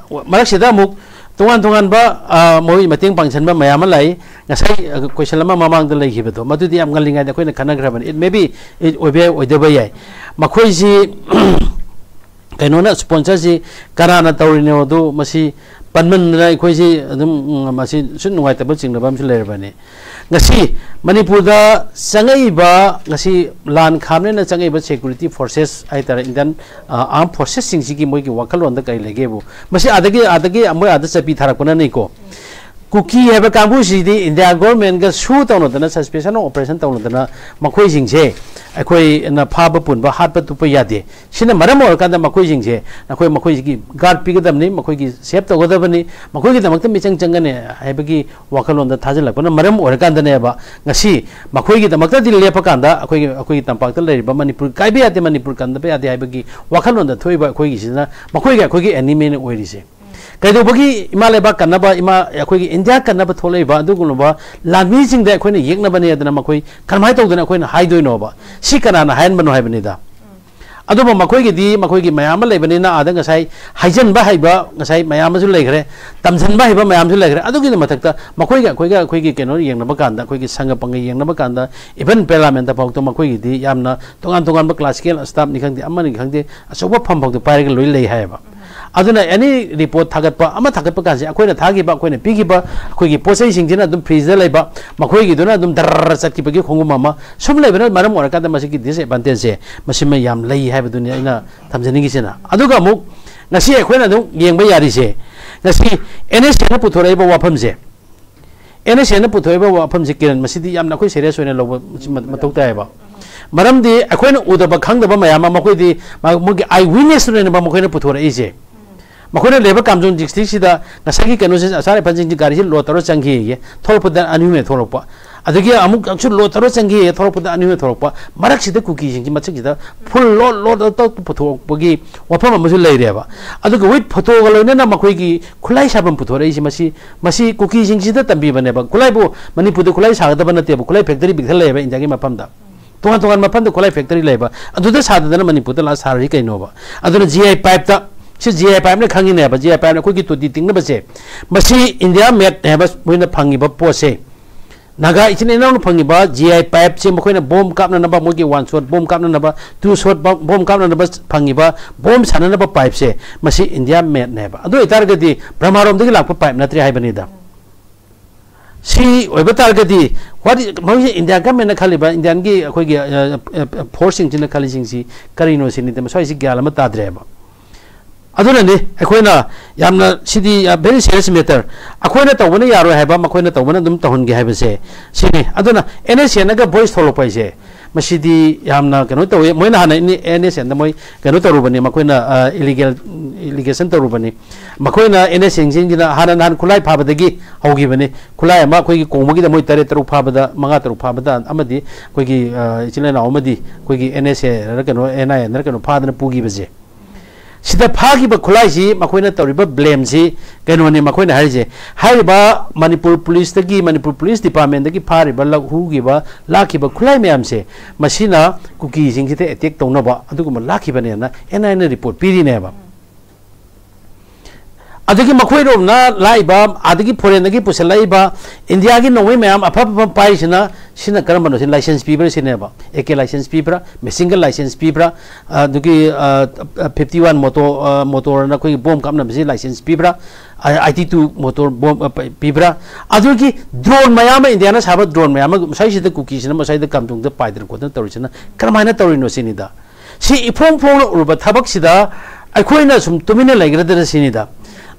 ꯃꯔꯛꯁꯤꯗ ꯑꯃꯨꯛ ꯇꯣꯉꯥꯟ ꯇꯣꯉꯥꯟꯕ, ꯑ, ꯃꯈꯣꯏ ꯃꯇꯦꯡ ꯄꯥꯡꯁꯤꯟꯕ ꯃꯌꯥꯝ ꯑꯃ ꯂꯥꯛꯏ꯫ ꯉꯁꯥꯏ, ꯑ, question ꯑꯃ ꯃꯃꯥꯡꯗ ꯂꯩꯈꯤꯕꯗꯣ, ꯃꯗꯨꯗꯤ ꯌꯥꯝ ꯉꯜꯂꯤꯉꯩꯗ ꯑꯩꯈꯣꯏꯅ ꯈꯟꯅꯈ꯭ꯔꯕꯅꯤ꯫ It may be, it ꯑꯣꯏꯕ ꯌꯥꯏ, ꯑꯣꯏꯗꯕ ꯌꯥꯏ꯫ ꯃꯈꯣꯏꯁꯤ ꯀꯩꯅꯣꯅ, sponsor ꯁꯤ ꯀꯅꯥꯅ ꯇꯧꯔꯤꯅꯣ ꯑꯗꯨ ꯃꯁꯤ ꯄꯟꯃꯟꯗꯅ ꯑꯩꯈꯣꯏꯁꯤ ꯑꯗꯨꯝ, ꯎꯝ, ꯃꯁꯤ ꯁꯨꯝ ꯅꯨꯡꯉꯥꯏꯇꯕ ꯆꯤꯡꯅꯕ ꯑꯃꯁꯨ ꯂꯩꯔꯕꯅꯤ꯫ ꯉꯁꯤ ꯃꯅꯤꯄꯨꯔꯗ ꯆꯪꯉꯛꯏꯕ, ꯉꯁꯤ ꯂꯥꯟ ꯈꯥꯝꯅꯦꯅ ꯆꯪꯉꯛꯏꯕ security forces ꯍꯥꯏꯇꯥꯔꯦ, Indian, ꯑ, armed forces ꯁꯤꯡꯁꯤꯒꯤ ꯃꯣꯏꯒꯤ ꯋꯥꯈꯜꯂꯣꯟꯗ ꯀꯔꯤ ꯂꯩꯒꯦꯕꯨ, ꯃꯁꯤ ꯑꯥꯗꯒꯤ, ꯑꯥꯗꯒꯤ ꯃꯣꯏ ꯑꯥꯗ ꯆꯠꯄꯤ ꯊꯥꯔꯛꯄꯅꯅꯤꯀꯣ꯫ ꯀꯨꯀꯤ ꯍꯥꯏꯕ ꯀꯥꯡꯕꯨꯁꯤꯗꯤ India government ꯒ ꯁꯨ ꯇꯧꯅꯗꯅ, suspension of operation ꯇꯧꯅꯗꯅ, ꯃꯈꯣꯏꯁꯤꯡꯁꯦ ꯑꯩꯈꯣꯏꯅ ꯐꯥꯕ ꯄꯨꯟꯕ, ꯍꯥꯠꯄ ꯇꯨꯞꯄ ꯌꯥꯗꯦ꯫ ꯁꯤꯅ ꯃꯔꯝ ꯑꯣꯏꯔꯀꯥꯟꯗ ꯃꯈꯣꯏꯁꯤꯡꯁꯦ ꯑꯩꯈꯣꯏ, ꯃꯈꯣꯏꯁꯤꯒꯤ guard ꯄꯤꯒꯗꯕꯅꯤ, ꯃꯈꯣꯏꯒꯤ save ꯇꯧꯒꯗꯕꯅꯤ, ꯃꯈꯣꯏꯒꯤꯗꯃꯛꯇ ꯃꯤꯆꯪ ꯆꯪꯒꯅꯤ ꯍꯥꯏꯕꯒꯤ ꯋꯥꯈꯜꯂꯣꯟꯗ ꯊꯥꯖꯤꯜꯂꯛꯄꯅ ꯃꯔꯝ ꯑꯣꯏꯔꯀꯥꯟꯗꯅꯦꯕ ꯉꯁꯤ ꯃꯈꯣꯏꯒꯤꯗꯃꯛꯇꯗꯤ ꯂꯦꯞꯄꯀꯥꯟꯗ ꯑꯩꯈꯣꯏꯒꯤ, ꯑꯩꯈꯣꯏꯒꯤ ꯇꯝꯄꯥꯛꯇ ꯂꯩꯔꯤꯕ ꯃꯅꯤꯄꯨꯔ ꯀꯥꯏꯕ ꯌꯥꯗꯦ, ꯃꯅꯤꯄꯨꯔ ꯀꯟꯗꯕ ꯌꯥꯗꯦ ꯍꯥꯏꯕꯒꯤ ꯋꯥꯈꯜꯂꯣꯟꯗ ꯊꯣꯛꯏꯕ ꯑꯩꯈꯣꯏꯒꯤꯁꯤꯅ ꯃꯈꯣꯏꯒ ꯑꯩꯈꯣꯏꯒꯤ enemy ꯅ ꯑꯣꯏꯔꯤꯁꯦ꯫ ꯀꯩꯗꯧꯕꯒꯤ ꯏꯃꯥ ꯂꯩꯕꯥꯛ ꯀꯟꯅꯕ, ꯏꯃꯥ, ꯑꯩꯈꯣꯏꯒꯤ ꯏꯟꯗꯤꯌꯥ ꯀꯟꯅꯕ ꯊꯣꯛꯂꯛꯏꯕ ꯑꯗꯨꯒꯨꯝꯂꯕ ꯂꯥꯟꯃꯤꯁꯤꯡꯗ ꯑꯩꯈꯣꯏꯅ ꯌꯦꯛꯅꯕꯅꯦ ꯑꯗꯨꯅ ꯃꯈꯣꯏ ꯀꯔꯝꯍꯥꯏꯅ ꯇꯧꯗꯅ ꯑꯩꯈꯣꯏꯅ ꯍꯥꯏꯗꯣꯏꯅꯣꯕ? ꯁꯤ ꯀꯅꯥꯅ ꯍꯥꯏꯍꯟꯕꯅꯣ ꯍꯥꯏꯕꯅꯤꯗ꯫ ꯑꯗꯨꯕꯨ ꯃꯈꯣꯏꯒꯤꯗꯤ, ꯃꯈꯣꯏꯒꯤ ꯃꯌꯥꯝ ꯑꯃ ꯂꯩꯕꯅꯤꯅ, ꯑꯥꯗ ꯉꯁꯥꯏ ꯍꯥꯏꯖꯟꯕ ꯍꯩꯕ ꯉꯁꯥꯏ ꯃꯌꯥꯝ ꯑꯃꯁꯨ ꯂꯩꯈ꯭ꯔꯦ, ꯇꯝꯁꯤꯟꯕ ꯍꯩꯕ ꯃꯌꯥꯝꯁꯨ ꯂꯩꯈ꯭ꯔꯦ꯫ ꯑꯗꯨꯒꯤ ꯃꯊꯛꯇ ꯃꯈꯣꯏꯒ ꯑꯩꯈꯣꯏꯒ, ꯑꯩꯈꯣꯏꯒꯤ ꯀꯩꯅꯣ ꯌꯦꯡꯅꯕ ꯀꯥꯟꯗ, ꯑꯩꯈꯣꯏꯒꯤ ꯁꯪꯒ ꯄꯪꯒ ꯌꯦꯡꯅꯕ ꯀꯥꯟꯗ, even parliament ꯐꯥꯎꯗ ꯃꯈꯣꯏꯒꯤꯗꯤ ꯌꯥꯝꯅ ꯇꯣꯉꯥꯟ ꯇꯣꯉꯥꯟꯕ classical staff ꯅꯤ ꯈꯪꯗꯦ, ꯑꯃꯅꯤ ꯈꯪꯗꯦ, ꯑꯆꯧꯕ ꯐꯝ ꯐꯥꯎꯗ ꯄꯥꯏꯔꯒ ꯂꯣꯏ ꯂꯩ ꯍꯥꯏꯌꯦꯕ꯫ ꯑꯗꯨꯅ any report ꯊꯥꯒꯠꯄ ꯑꯃ, ꯊꯥꯒꯠꯄ ꯀꯥꯟꯁꯦ ꯑꯩꯈꯣꯏꯅ ꯊꯥꯈꯤꯕ, ꯑꯩꯈꯣꯏꯅ ꯄꯤꯈꯤꯕ, ꯑꯩꯈꯣꯏꯒꯤ ꯄꯣꯠ ꯆꯩꯁꯤꯡꯁꯤꯅ ꯑꯗꯨꯝ freeze ꯗ ꯂꯩꯕ, ꯃꯈꯣꯏꯒꯤꯗꯨꯅ ꯑꯗꯨꯝ ꯗꯔꯔ ꯆꯠꯈꯤꯕꯒꯤ ꯈꯣꯡꯒꯨꯝ ꯑꯃ ꯁꯨꯝ ꯂꯩꯕꯅ ꯃꯔꯝ ꯑꯣꯏꯔꯀꯥꯟꯗ ꯃꯁꯤꯒꯤ disadvantage ꯁꯦ ꯃꯁꯤꯃ ꯌꯥꯝ ꯂꯩ ꯍꯥꯏꯕꯗꯨꯅꯤ ꯑꯩꯅ ꯊꯝꯖꯅꯤꯡꯉꯤꯁꯤꯅ꯫ ꯑꯗꯨꯒ ꯑꯃꯨꯛ ꯉꯁꯤ ꯑꯩꯈꯣꯏꯅ ꯑꯗꯨꯝ ꯌꯦꯡꯕ ꯌꯥꯔꯤꯁꯦ, ꯉꯁꯤ NSA ꯅ ꯄꯨꯊꯣꯔꯛꯏꯕ ꯋꯥꯐꯝꯁꯦ, NSA ꯅ ꯄꯨꯊꯣꯛꯏꯕ ꯋꯥꯐꯝꯁꯦ, ꯀꯤꯔꯟ, ꯃꯁꯤꯗꯤ ꯌꯥꯝꯅ ꯑꯩꯈꯣꯏ serious ꯑꯣꯏꯅ ꯂꯧꯕ ꯃ-, ꯃꯊꯧ ꯇꯥꯏꯌꯦꯕ꯫ ꯃꯔꯝꯗꯤ ꯑꯩꯈꯣꯏꯅ ꯎꯗꯕ ꯈꯪꯗꯕ ꯃꯌꯥꯝ ꯑꯃ ꯃꯈꯣꯏꯗꯤ ꯃꯥ-, ꯃꯣꯏꯒꯤ eye witnessꯇꯨꯅꯦꯕ ꯃꯈꯣꯏꯅ ꯄꯨꯊꯣꯔꯛꯏꯁꯦ꯫ ꯃꯈꯣꯏꯅ ꯂꯩꯕ ꯀꯥꯝꯖꯣꯡ districtꯁꯤꯗ ꯉꯁꯥꯏꯒꯤ ꯀꯩꯅꯣꯁꯦ, ꯑꯁꯥꯔ ꯔꯥꯏꯐꯜꯁꯤꯡꯁꯤ ꯒꯥꯔꯤꯁꯤ load ꯇꯧꯔ ꯆꯪꯈꯤꯌꯦ, ꯊꯣꯛꯂꯛꯄꯗ ꯑꯅꯤ ꯑꯍꯨꯝ ꯊꯣꯛꯂꯛꯄ, ꯑꯗꯒꯤ ꯑꯃꯨꯛꯁꯨ load ꯇꯧꯔ ꯆꯪꯈꯤꯌꯦ, ꯊꯣꯛꯂꯛꯄꯗ ꯑꯅꯤ ꯑꯍꯨꯝ ꯊꯣꯛꯂꯛꯄ, ꯃꯔꯛꯁꯤꯗ ꯀꯨꯀꯤꯁꯤꯡꯁꯤ ꯃꯊꯛꯁꯤꯗ full load, load ꯇꯧ ꯄꯨꯊꯣꯛꯄꯒꯤ ꯋꯥꯐꯝ ꯑꯃꯁꯨ ꯂꯩꯔꯦꯕ꯫ ꯑꯗꯨꯒ with photoꯒ ꯂꯣꯏꯅꯅ ꯃꯈꯣꯏꯒꯤ ꯈꯨꯠꯂꯥꯏ ꯁꯥꯐꯝ ꯄꯨꯊꯣꯔꯛꯏꯁꯦ, ꯃꯁꯤ, ꯃꯁꯤ ꯀꯨꯀꯤꯁꯤꯡꯁꯤꯗ ꯇꯝꯕꯤꯕꯅꯦꯕ꯫ ꯈꯨꯠꯂꯥꯏꯕꯨ ꯃꯅꯤꯄꯨꯔꯗ ꯈꯨꯠꯂꯥꯏ ꯁꯥꯒꯗꯕ ꯅꯠꯇꯦꯕ, ꯈꯨꯠꯂꯥꯏ factory ꯄꯤꯛꯊꯜ ꯂꯩꯌꯦꯕ ꯏꯟꯗꯤꯌꯥꯒꯤ ꯃꯐꯝꯗ꯫ ꯇꯣꯉꯥꯟ ꯇꯣꯉꯥꯟꯕ ꯃꯐꯝꯗ ꯈꯨꯠꯂꯥꯏ factory ꯂꯩꯕ, ꯑꯗꯨꯗ ꯁꯥꯗꯗꯅ ꯃꯅꯤꯄꯨꯔꯗ ꯂꯥꯛꯑ ꯁꯥꯔꯤ ꯀꯩꯅꯣꯕ? ꯑꯗꯨꯅ G I pipeꯇ, ꯁꯤ G I pipeꯅ ꯈꯪꯉꯤꯅꯦꯕ, G I pipeꯅ ꯑꯩꯈꯣꯏꯒꯤ ꯇꯣꯇꯤ ꯇꯤꯡꯅꯕꯁꯦ, ꯃꯁꯤ India madeꯅꯦ ꯍꯥꯏꯕ ꯃꯣꯏꯅ ꯐꯪꯉꯤꯕ ꯄꯣꯠꯁꯦ꯫ ꯅꯥꯒꯥ ꯏꯆꯤꯟ ꯏꯅꯥꯎꯅ ꯐꯪꯉꯤꯕ G I pipeꯁꯦ ꯃꯈꯣꯏꯅ bomb ꯀꯥꯞꯅꯅꯕ, ꯃꯣꯏꯒꯤ one shot bomb ꯀꯥꯞꯅꯅꯕ, two shot bomb, bomb ꯀꯥꯞꯅꯅꯕ ꯐꯪꯉꯤꯕ bomb ꯁꯥꯟꯅꯅꯕ pipeꯁꯦ, ꯃꯁꯤ India madeꯅꯦꯕ꯫ ꯑꯗꯨ ꯑꯣꯏꯇꯥꯔꯒꯗꯤ ꯕ꯭ꯔꯍ꯭ꯃꯥꯔꯣꯝꯗꯒꯤ ꯂꯥꯛꯄ pipe ꯅꯠꯇ꯭ꯔꯦ ꯍꯥꯏꯕꯅꯤꯗ꯫ ꯁꯤ ꯑꯣꯏꯕ ꯇꯥꯔꯒꯗꯤ what is, ꯃꯣꯏꯁꯦ Indian governmentꯅ ꯈꯜꯂꯤꯕ, Indianꯒꯤ ꯑꯩꯈꯣꯏꯒꯤ, ꯑ, ꯑ, forceꯁꯤꯡꯁꯤꯅ ꯈꯜꯂꯤꯁꯤꯡꯁꯤ ꯀꯔꯤꯅꯣ ꯁꯤꯅꯤꯗ, ꯃꯁ꯭ꯋꯥꯏꯁꯤ ꯒ꯭ꯌꯥꯟ ꯑꯃ ꯇꯥꯗ꯭ꯔꯦꯕ꯫ ꯑꯗꯨꯅꯅꯤ ꯑꯩꯈꯣꯏꯅ ꯌꯥꯝꯅ ꯁꯤꯗꯤ, ꯑ, very serious matter꯫ ꯑꯩꯈꯣꯏꯅ ꯇꯧꯕꯅ ꯌꯥꯔꯣꯏ ꯍꯥꯏꯕ, ꯃꯈꯣꯏꯅ ꯇꯧꯕꯅ ꯑꯗꯨꯝ ꯇꯧꯍꯟꯒꯦ ꯍꯥꯏꯕꯁꯦ ꯁꯤꯅꯤ꯫ ꯑꯗꯨꯅ N S Nꯒ voice ꯊꯣꯛꯂꯛꯄ ꯍꯥꯏꯁꯦ, ꯃꯁꯤꯗꯤ ꯌꯥꯝꯅ ꯀꯩꯅꯣ ꯇꯧꯋꯦ꯫ ꯃꯣꯏꯅ ꯍꯥꯟꯅ N-, N S Nꯗ ꯃꯣꯏ ꯀꯩꯅꯣ ꯇꯧꯔꯨꯕꯅꯤ, ꯃꯈꯣꯏꯅ, ꯑ, illegal, allegation ꯇꯧꯔꯨꯕꯅꯤ꯫ ꯃꯈꯣꯏꯅ N S Nꯁꯤꯡꯁꯤꯅ ꯍꯥꯟꯅ ꯅꯍꯥꯟ ꯈꯨꯠꯂꯥꯏ ꯐꯥꯕꯗꯒꯤ ꯍꯧꯈꯤꯕꯅꯤ꯫ ꯈꯨꯠꯂꯥꯏ ꯑꯃ ꯑꯩꯈꯣꯏꯒꯤ ꯀꯣꯡꯕꯒꯤꯗ ꯃꯣꯏ ꯇꯔꯦꯠ ꯇꯔꯨꯛ ꯐꯥꯕꯗ, ꯃꯉꯥ ꯇꯔꯨꯛ ꯐꯥꯕꯗ ꯑꯃꯗꯤ ꯑꯩꯈꯣꯏꯒꯤ, ꯑ, ꯏꯆꯤꯜ ꯏꯅꯥꯎ ꯑꯃꯗꯤ ꯑꯩꯈꯣꯏꯒꯤ N S Aꯔ ꯀꯩꯅꯣ, N I Aꯅꯔ ꯀꯩꯅꯣ ꯐꯥꯗꯅ ꯄꯨꯈꯤꯕꯁꯦ꯫ ꯁꯤꯗ ꯐꯥꯈꯤꯕ ꯈꯨꯠꯂꯥꯏꯁꯤ ꯃꯈꯣꯏꯅ ꯇꯧꯔꯤꯕ blameꯁꯤ ꯀꯩꯅꯣꯅꯤ ꯃꯈꯣꯏꯅ ꯍꯥꯏꯔꯤꯁꯦ꯫ ꯍꯥꯏꯔꯤꯕ ꯃꯅꯤꯄꯨꯔ policeꯇꯒꯤ, ꯃꯅꯤꯄꯨꯔ police departmentꯇꯒꯤ ꯐꯥꯔꯤꯕ, ꯂꯧꯍꯨꯈꯤꯕ, ꯂꯥꯛꯈꯤꯕ ꯈꯨꯠꯂꯥꯏ ꯃꯌꯥꯝꯁꯦ, ꯃꯁꯤꯅ ꯀꯨꯀꯤꯁꯤꯡꯁꯤꯗ attack ꯇꯧꯅꯕ ꯑꯗꯨꯒꯨꯝꯕ ꯂꯥꯛꯈꯤꯕꯅꯦꯅ N I Aꯅ report ꯄꯤꯔꯤꯅꯦꯕ꯫ ꯑꯗꯒꯤ ꯃꯈꯣꯏꯔꯣꯝꯅ ꯂꯥꯛꯏꯕ, ꯑꯗꯒꯤ foreignꯗꯒꯤ ꯄꯨꯁꯤꯜꯂꯛꯏꯕ Indiaꯒꯤ ꯅꯣꯡꯃꯩ ꯃꯌꯥꯝ ꯑꯐ ꯑꯐꯕ ꯄꯥꯏꯔꯤꯁꯤꯅ, ꯁꯤꯅ ꯀꯔꯝꯕꯅꯣ? ꯁꯤ license ꯄꯤꯕ꯭ꯔꯥ ꯁꯤꯅꯦꯕ꯫ A K license ꯄꯤꯕ꯭ꯔꯥ, machine gun license ꯄꯤꯕ꯭ꯔꯥ, ꯑꯗꯨꯒꯤ, ꯑ, fifty one motor, ꯑ, motorꯅ ꯑꯩꯈꯣꯏꯒꯤ bomb ꯀꯥꯞꯅꯕꯁꯤ license ꯄꯤꯕ꯭ꯔꯥ, ꯑ, I T two motor bomb, ꯑ, ꯄ-, ꯄꯤꯕ꯭ꯔꯥ? ꯑꯗꯨꯒꯤ drone ꯃꯌꯥꯝ ꯑꯃ, Indiaꯅ ꯁꯥꯕ drone ꯃꯌꯥꯝ ꯑꯃ ꯃꯁꯥꯏꯁꯤꯗ ꯀꯨꯀꯤꯁꯤꯅ ꯃꯁꯥꯏꯗ ꯀꯥꯝꯊꯣꯛꯇ ꯄꯥꯏꯗꯅ ꯈꯣꯠꯇꯅ ꯇꯧꯔꯤꯁꯤꯅ ꯀꯔꯝꯍꯥꯏꯅ ꯇꯧꯔꯤꯅꯣ ꯁꯤꯅꯤꯗ꯫ ꯁꯤ ꯏꯐꯣꯡ ꯐꯣꯡꯅ ꯎꯔꯨꯕ ꯊꯕꯛꯁꯤꯗ ꯑꯩꯈꯣꯏꯅ ꯁꯨꯝ ꯇꯨꯃꯤꯟꯅ ꯂꯩꯒꯗ꯭ꯔꯥ ꯁꯤꯅꯤꯗ꯫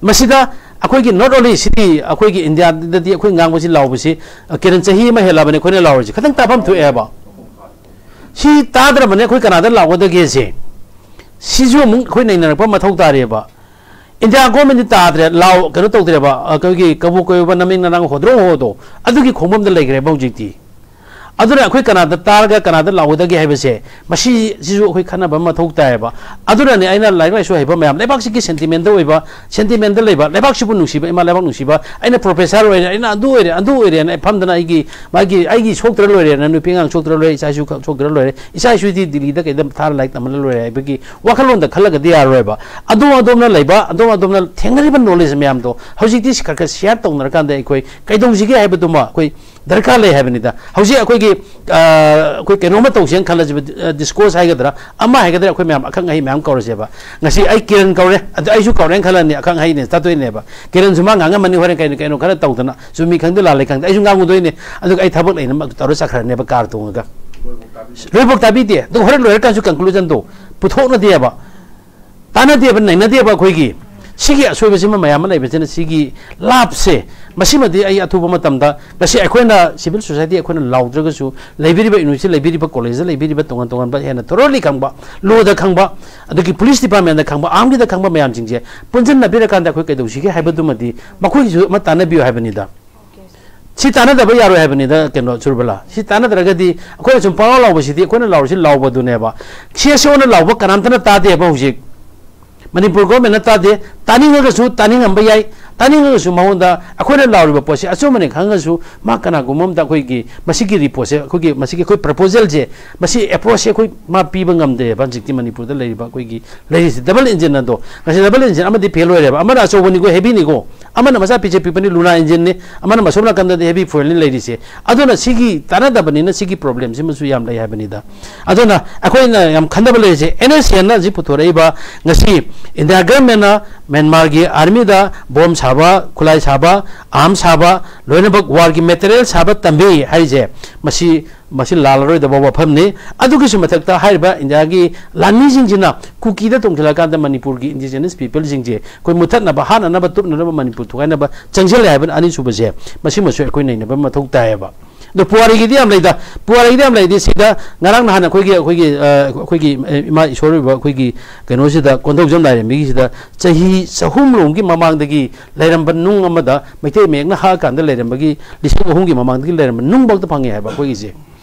ꯃꯁꯤꯗ ꯑꯩꯈꯣꯏꯒꯤ not only city, ꯑꯩꯈꯣꯏꯒꯤ Indiaꯗꯗꯤ ꯑꯩꯈꯣꯏ ꯉꯥꯡꯕꯁꯤ ꯂꯥꯎꯕꯁꯤ, ꯑ, ꯀꯦꯔꯟ ꯆꯍꯤ ꯑꯃ ꯍꯦꯜꯂꯕꯅꯤ ꯑꯩꯈꯣꯏꯅ ꯂꯥꯎꯔꯤꯁꯤ꯫ ꯈꯤꯇꯪ ꯇꯥꯐꯝ ꯊꯣꯛꯑꯦꯕ꯫ ꯁꯤ ꯇꯥꯗ꯭ꯔꯕꯅꯦ ꯑꯩꯈꯣꯏ ꯀꯅꯥꯗ ꯂꯥꯎꯒꯗꯒꯦꯁꯦ? ꯁꯤꯁꯨ ꯑꯃꯨꯛ ꯑꯩꯈꯣꯏ ꯅꯩꯅꯔꯛꯄ ꯃꯊꯧ ꯇꯥꯔꯦꯕ꯫ ꯏꯟꯗꯤꯌꯥ ꯒꯣꯔꯃꯦꯟꯗꯤ ꯇꯥꯗ꯭ꯔꯦ, ꯂꯥꯎ, ꯀꯩꯅꯣ ꯇꯧꯗ꯭ꯔꯦꯕ, ꯑꯩꯈꯣꯏꯒꯤ ꯀꯕꯣꯛ ꯀꯣꯏꯕ ꯅꯃꯤꯡ ꯅꯅꯥꯡ ꯍꯣꯗ꯭ꯔꯣ ꯍꯣꯗꯣ, ꯑꯗꯨꯒꯤ ꯈꯣꯡꯐꯝꯗ ꯂꯩꯈ꯭ꯔꯦꯕ ꯍꯧꯖꯤꯛꯇꯤ꯫ ꯑꯗꯨꯅ ꯑꯩꯈꯣꯏ ꯀꯅꯥꯗ ꯇꯥꯔꯒ ꯀꯅꯥꯗ ꯂꯥꯎꯒꯗꯒꯦ ꯍꯥꯏꯕꯁꯦ, ꯃꯁꯤꯁꯤꯁꯨ ꯑꯩꯈꯣꯏ ꯈꯟꯅꯕ ꯑꯃ ꯃꯊꯧ ꯇꯥꯏꯌꯦꯕ꯫ ꯑꯗꯨꯅꯅꯦ ꯑꯩꯅ ꯂꯥꯏꯔꯤꯛ ꯂꯥꯏꯁꯨ ꯍꯩꯕ ꯃꯌꯥꯝ, ꯂꯩꯕꯥꯛꯁꯤꯒꯤ ꯁꯦꯟꯇꯤꯃꯦꯟꯗ ꯑꯣꯏꯕ, ꯁꯦꯟꯇꯤꯃꯦꯟꯗ ꯂꯩꯕ, ꯂꯩꯕꯥꯛꯁꯤꯕꯨ ꯅꯨꯡꯁꯤꯕ, ꯏꯃꯥ ꯂꯩꯕꯥꯛ ꯅꯨꯡꯁꯤꯕ, ꯑꯩꯅ ꯄ꯭ꯔꯣꯐꯦꯁꯔ ꯑꯣꯏꯔꯦ, ꯑꯩꯅ ꯑꯗꯨ ꯑꯣꯏꯔꯦ, ꯑꯗꯨ ꯑꯣꯏꯔꯦꯅ ꯑꯩ ꯐꯝꯗꯅ ꯑꯩꯒꯤ, ꯃꯥꯒꯤ, ꯑꯩꯒꯤ ꯁꯣꯛꯇ꯭ꯔ ꯂꯣꯏꯔꯦꯅ, ꯅꯨꯄꯤ ꯑꯉꯥꯡ ꯁꯣꯛꯇ꯭ꯔ ꯂꯣꯏꯔꯦ, ꯏꯆꯥ ꯏꯁꯨ ꯈꯛ ꯁꯣꯛꯇ꯭ꯔ ꯂꯣꯏꯔꯦ, ꯏꯆꯥ ꯏꯁꯨꯗꯤ ꯗꯤꯜꯂꯤꯗ ꯀꯩꯗ ꯊꯥꯔ ꯂꯥꯏꯔꯤꯛ ꯇꯝꯍꯜꯂ ꯂꯣꯏꯔꯦ ꯍꯥꯏꯕꯒꯤ ꯋꯥꯈꯜꯂꯣꯟꯗ ꯈꯜꯂꯒꯗꯤ ꯌꯥꯔꯔꯣꯏꯕ꯫ ꯑꯗꯣꯝ ꯑꯗꯣꯝꯅ ꯂꯩꯕ, ꯑꯗꯣꯝ ꯑꯗꯣꯝꯅ ꯊꯦꯡꯅꯔꯤꯕ ꯅꯣꯂꯦꯖ ꯃꯌꯥꯝꯗꯣ ꯍꯧꯖꯤꯛꯇꯤ ꯁꯤ ꯈꯔ ꯈꯔ ꯁꯤꯌꯥꯔ ꯇꯧꯅꯔꯀꯥꯟꯗ ꯑꯩꯈꯣꯏ ꯀꯩꯗꯧꯁꯤꯒꯦ ꯍꯥꯏꯕꯗꯨꯃ ꯑꯩꯈꯣꯏ ꯗꯔꯀꯥꯔ ꯂꯩ ꯍꯥꯏꯕꯅꯤꯗ꯫ ꯍꯧꯖꯤꯛ ꯑꯩꯈꯣꯏꯒꯤ, ꯑ, ꯑꯩꯈꯣꯏ ꯀꯩꯅꯣꯝꯃ ꯇꯧꯁꯦꯅ ꯈꯜꯂꯁꯦꯕ, ꯑ, ꯗꯤꯁꯀꯣꯔꯁ ꯍꯥꯏꯒꯗ꯭ꯔꯥ, ꯑꯃ ꯍꯥꯏꯒꯗ꯭ꯔꯥ, ꯑꯩꯈꯣꯏ ꯃꯌꯥꯝ ꯑꯈꯪ ꯑꯍꯩ ꯃꯌꯥꯝ ꯀꯧꯔꯁꯦꯕ꯫ ꯉꯁꯤ ꯑꯩ ꯀꯤꯔꯟ ꯀꯧꯔꯦ, ꯑꯗꯨ ꯑꯩꯁꯨ ꯀꯧꯔꯦꯅ ꯈꯜꯂꯅꯤ, ꯑꯈꯪ ꯑꯍꯩꯅꯦ ꯆꯠꯇꯣꯏꯅꯦꯕ꯫ ꯀꯤꯔꯟꯁꯨ ꯃꯥ ꯉꯥꯡꯉꯝꯃꯅꯤ, ꯍꯣꯔꯦꯟ ꯀꯩꯅꯣ, ꯀꯩꯅꯣ ꯈꯔ ꯇꯧꯗꯅ, ꯆꯨꯝꯃꯤ ꯈꯪꯗꯦ ꯂꯥꯜꯂꯤ ꯈꯪꯗꯦ, ꯑꯩꯁꯨ ꯉꯥꯡꯉꯨꯗꯣꯏꯅꯦ꯫ ꯑꯗꯨꯒ ꯑꯩ ꯊꯕꯛ ꯂꯩꯅꯕ ꯇꯧꯔ ꯆꯠꯈ꯭ꯔꯅꯦꯕ ꯀꯥꯔ ꯇꯣꯡꯉꯒ꯫ ꯂꯣꯏꯐꯥꯎ ꯇꯥꯕꯤꯗꯦ꯫ ꯑꯗꯨꯒ ꯍꯣꯔꯦꯟ ꯂꯣꯏꯔꯀꯥꯟꯁꯨ ꯀꯟꯀ꯭ꯂꯨꯖꯟꯗꯣ ꯄꯨꯊꯣꯛꯅꯗꯦꯕ꯫ ꯇꯥꯟꯅꯗꯦꯕ, ꯅꯩꯅꯗꯦꯕ ꯑꯩꯈꯣꯏꯒꯤ꯫ ꯁꯤꯒꯤ ꯑꯁꯣꯏꯕꯁꯤꯃ ꯃꯌꯥꯝ ꯑꯃ ꯂꯩꯕꯁꯤꯅ ꯁꯤꯒꯤ ꯂꯥꯞꯁꯦ, ꯃꯁꯤꯃꯗꯤ ꯑꯩ ꯑꯊꯨꯕ ꯃꯇꯝꯗ, ꯉꯁꯤ ꯑꯩꯈꯣꯏꯅ ꯁꯤꯚꯤꯜ ꯁꯣꯁꯥꯏꯇꯤ ꯑꯩꯈꯣꯏꯅ ꯂꯥꯎꯗ꯭ꯔꯒꯁꯨ, ꯂꯩꯕꯤꯔꯤꯕ ꯌꯨꯅꯤꯚꯔꯁꯤꯇꯤ ꯂꯩꯕꯤꯔꯤꯕ ꯀꯣꯂꯦꯖꯇ ꯂꯩꯕꯤꯔꯤꯕ ꯇꯣꯉꯥꯟ ꯇꯣꯉꯥꯟꯕ ꯍꯦꯟꯅ ꯊꯣꯔꯣꯂꯤ ꯈꯪꯕ, ꯂꯣꯗ ꯈꯪꯕ, ꯑꯗꯒꯤ ꯄꯨꯂꯤꯁ ꯗꯤꯄꯥꯔꯠꯃꯦꯟꯗ ꯈꯪꯕ, ꯑꯥꯔꯝꯒꯤꯗ ꯈꯪꯕ ꯃꯌꯥꯝꯁꯤꯡꯁꯦ ꯄꯨꯟꯁꯤꯟꯅꯕꯤꯔꯀꯥꯟꯗ ꯑꯩꯈꯣꯏ ꯀꯩꯗꯧꯁꯤꯒꯦ ꯍꯥꯏꯕꯗꯨꯃꯗꯤ ꯃꯈꯣꯏꯒꯤꯁꯨ ꯑꯃ ꯇꯥꯟꯅꯕꯤꯌꯨ ꯍꯥꯏꯕꯅꯤꯗ꯫ ꯁꯤ ꯇꯥꯟꯅꯗꯕ ꯌꯥꯔꯣꯏ ꯍꯥꯏꯕꯅꯤꯗ, ꯀꯩꯅꯣ, ꯁꯨꯔꯕꯂꯥ꯫ ꯁꯤ ꯇꯥꯟꯅꯗ꯭ꯔꯒꯗꯤ ꯑꯩꯈꯣꯏꯅ ꯁꯨꯝ ꯄꯪꯂꯥꯎ ꯂꯥꯎꯕꯁꯤꯗꯤ, ꯑꯩꯈꯣꯏꯅ ꯂꯥꯎꯔꯤꯁꯤ ꯂꯥꯎꯕꯗꯨꯅꯦꯕ꯫ ꯁꯤ ꯑꯦꯁ ꯑꯣꯅ ꯂꯥꯎꯕ ꯀꯅꯥꯝꯇꯅ ꯇꯥꯗꯦꯕ ꯍꯧꯖꯤꯛ꯫ ꯃꯅꯤꯄꯨꯔ ꯒꯣꯔꯃꯦꯟꯅ ꯇꯥꯗꯦ꯫ ꯇꯥꯅꯤꯡꯉꯒꯁꯨ ꯇꯥꯅꯤꯡꯉꯝꯕ ꯌꯥꯏ꯫ ꯇꯥꯅꯤꯡꯉꯒꯁꯨ ꯃꯉꯣꯟꯗ ꯑꯩꯈꯣꯏꯅ ꯂꯥꯎꯔꯤꯕ ꯄꯣꯠꯁꯦ ꯑꯆꯨꯝꯕꯅꯤ ꯈꯪꯉꯒꯁꯨ ꯃꯥ ꯀꯅꯥꯒꯨꯝꯕ ꯑꯝꯗ ꯑꯩꯈꯣꯏꯒꯤ ꯃꯁꯤꯒꯤ ꯔꯤꯄꯣꯔꯠꯁꯦ, ꯑꯩꯈꯣꯏꯒꯤ ꯃꯁꯤꯒꯤ ꯑꯩꯈꯣꯏ ꯄ꯭ꯔꯄꯣꯖꯦꯜꯁꯦ, ꯃꯁꯤ ꯑꯦꯄ꯭ꯔꯣꯆꯁꯦ ꯑꯩꯈꯣꯏ ꯃꯥ ꯄꯤꯕ ꯉꯝꯗꯦꯕ ꯍꯧꯖꯤꯛꯇꯤ ꯃꯅꯤꯄꯨꯔꯗ ꯂꯩꯔꯤꯕ ꯑꯩꯈꯣꯏꯒꯤ ꯂꯩꯔꯤꯁꯦ ꯗꯕꯜ ꯏꯟꯖꯤꯟ ꯑꯗꯣ꯫ ꯉꯁꯤ ꯗꯕꯜ ꯏꯟꯖꯤꯟ ꯑꯃꯗꯤ ꯐꯦꯜ ꯑꯣꯏꯔꯦꯕ, ꯑꯃꯅ ꯑꯆꯧꯕꯅꯤꯀꯣ, ꯍꯦꯚꯤꯅꯤꯀꯣ, ꯑꯃꯅ ꯃꯆꯥ ꯄꯤꯛꯁꯦ ꯄꯤꯛꯄꯅꯤ, ꯂꯨꯅꯥ ꯏꯟꯖꯤꯟꯅꯤ, ꯑꯃꯅ ꯃꯁꯣꯝ ꯅꯥꯀꯟꯗꯗꯤ ꯍꯦꯚꯤ ꯐ꯭ꯌꯨꯑꯦꯜꯅꯤ ꯂꯩꯔꯤꯁꯦ꯫ ꯑꯗꯨꯅ ꯁꯤꯒꯤ ꯇꯥꯟꯅꯗꯕꯅꯤꯅ ꯁꯤꯒꯤ ꯄ꯭ꯔꯣꯕ꯭ꯂꯦꯝꯁꯤꯃꯁꯨ ꯌꯥꯝ ꯂꯩ ꯍꯥꯏꯕꯅꯤꯗ꯫ ꯑꯗꯨꯅ ꯑꯩꯈꯣꯏꯅ ꯌꯥꯝ ꯈꯟꯊꯕ ꯂꯩꯔꯤꯁꯦ, ꯑꯦꯟ ꯑꯦꯁ ꯑꯦꯟꯅ ꯍꯧꯖꯤꯛ ꯄꯨꯊꯣꯔꯛꯏꯕ, ꯉꯁꯤ ꯏꯟꯗꯤꯌꯥ ꯒꯔꯃꯦꯟꯅ ꯃ꯭ꯌꯥꯟꯃꯥꯔꯒꯤ ꯑꯥꯔꯃꯤꯗ ꯕꯣꯝ ꯁꯥꯕ, ꯈꯨꯠꯂꯥꯏ ꯁꯥꯕ, ꯑꯥꯔꯝ ꯁꯥꯕ, ꯂꯣꯏꯅꯃꯛ ꯋꯥꯔꯒꯤ ꯃꯦꯇꯔꯤꯌꯦꯜ ꯁꯥꯕ ꯇꯝꯕꯤ ꯍꯥꯏꯔꯤꯁꯦ, ꯃꯁꯤ ꯃꯁꯤ ꯂꯥꯜꯂꯔꯣꯏꯗꯕ ꯋꯥꯐꯝꯅꯤ꯫ ꯑꯗꯨꯒꯤꯁꯨ ꯃꯊꯛꯇ ꯍꯥꯏꯔꯤꯕ ꯏꯟꯗꯤꯌꯥꯒꯤ ꯂꯥꯟꯃꯤꯁꯤꯡꯁꯤꯅ ꯀꯨꯀꯤꯗ ꯇꯣꯡꯁꯤꯜꯂꯀꯥꯟꯗ ꯃꯅꯤꯄꯨꯔꯒꯤ ꯏꯟꯗꯤꯖꯤꯅꯁ ꯄꯤꯄꯜꯁꯤꯡꯁꯦ ꯑꯩꯈꯣꯏ ꯃꯨꯊꯠꯅꯕ, ꯍꯥꯠꯅꯅꯕ, ꯇꯨꯞꯅꯅꯕ, ꯃꯅꯤꯄꯨꯔ ꯊꯨꯒꯥꯏꯅꯕ ꯆꯪꯁꯤꯜꯂꯦ ꯍꯥꯏꯕ ꯑꯅꯤꯁꯨꯕꯁꯦ, ꯃꯁꯤꯃꯁꯨ ꯑꯩꯈꯣꯏ ꯅꯩꯅꯕ ꯃꯊꯧ ꯇꯥꯏꯌꯦꯕ꯫ ꯑꯗꯣ ꯄꯨꯋꯥꯔꯤꯒꯤꯗꯤ ꯌꯥꯝ ꯂꯩꯗ꯫ ꯄꯨꯋꯥꯔꯤꯒꯤꯗꯤ ꯌꯥꯝ ꯂꯩꯗꯤ꯫ ꯁꯤꯗ ꯉꯔꯥꯡ ꯅꯍꯥꯟ ꯑꯩꯈꯣꯏꯒꯤ, ꯑꯩꯈꯣꯏꯒꯤ, ꯑ, ꯑꯩꯈꯣꯏꯒꯤ, ꯑ, ꯏꯃꯥ ꯏꯁꯣꯔ ꯑꯣꯏꯕ ꯑꯩꯈꯣꯏꯒꯤ ꯀꯩꯅꯣꯁꯤꯗ, ꯀꯣꯟꯊꯧꯖꯝ ꯂꯥꯏꯔꯦꯝꯕꯤꯒꯤꯁꯤꯗ ꯆꯍꯤ ꯆꯍꯨꯝ ꯂꯣꯝꯒꯤ ꯃꯃꯥꯡꯗꯒꯤ ꯂꯩꯔꯝꯕ ꯅꯨꯡ ꯑꯃꯗ ꯃꯩꯇꯩ ꯃꯌꯦꯛꯅ ꯍꯛꯑꯀꯥꯟꯗ ꯂꯩꯔꯝꯕꯒꯤ, ꯂꯤꯁꯤꯡ ꯑꯍꯨꯝꯒꯤ ꯃꯃꯥꯡꯗꯒꯤ ꯂꯩꯔꯝꯕ ꯅꯨꯡꯐꯥꯎꯗ ꯐꯪꯉꯦ ꯍꯥꯏꯕ ꯑꯩꯈꯣꯏꯒꯤꯁꯦ꯫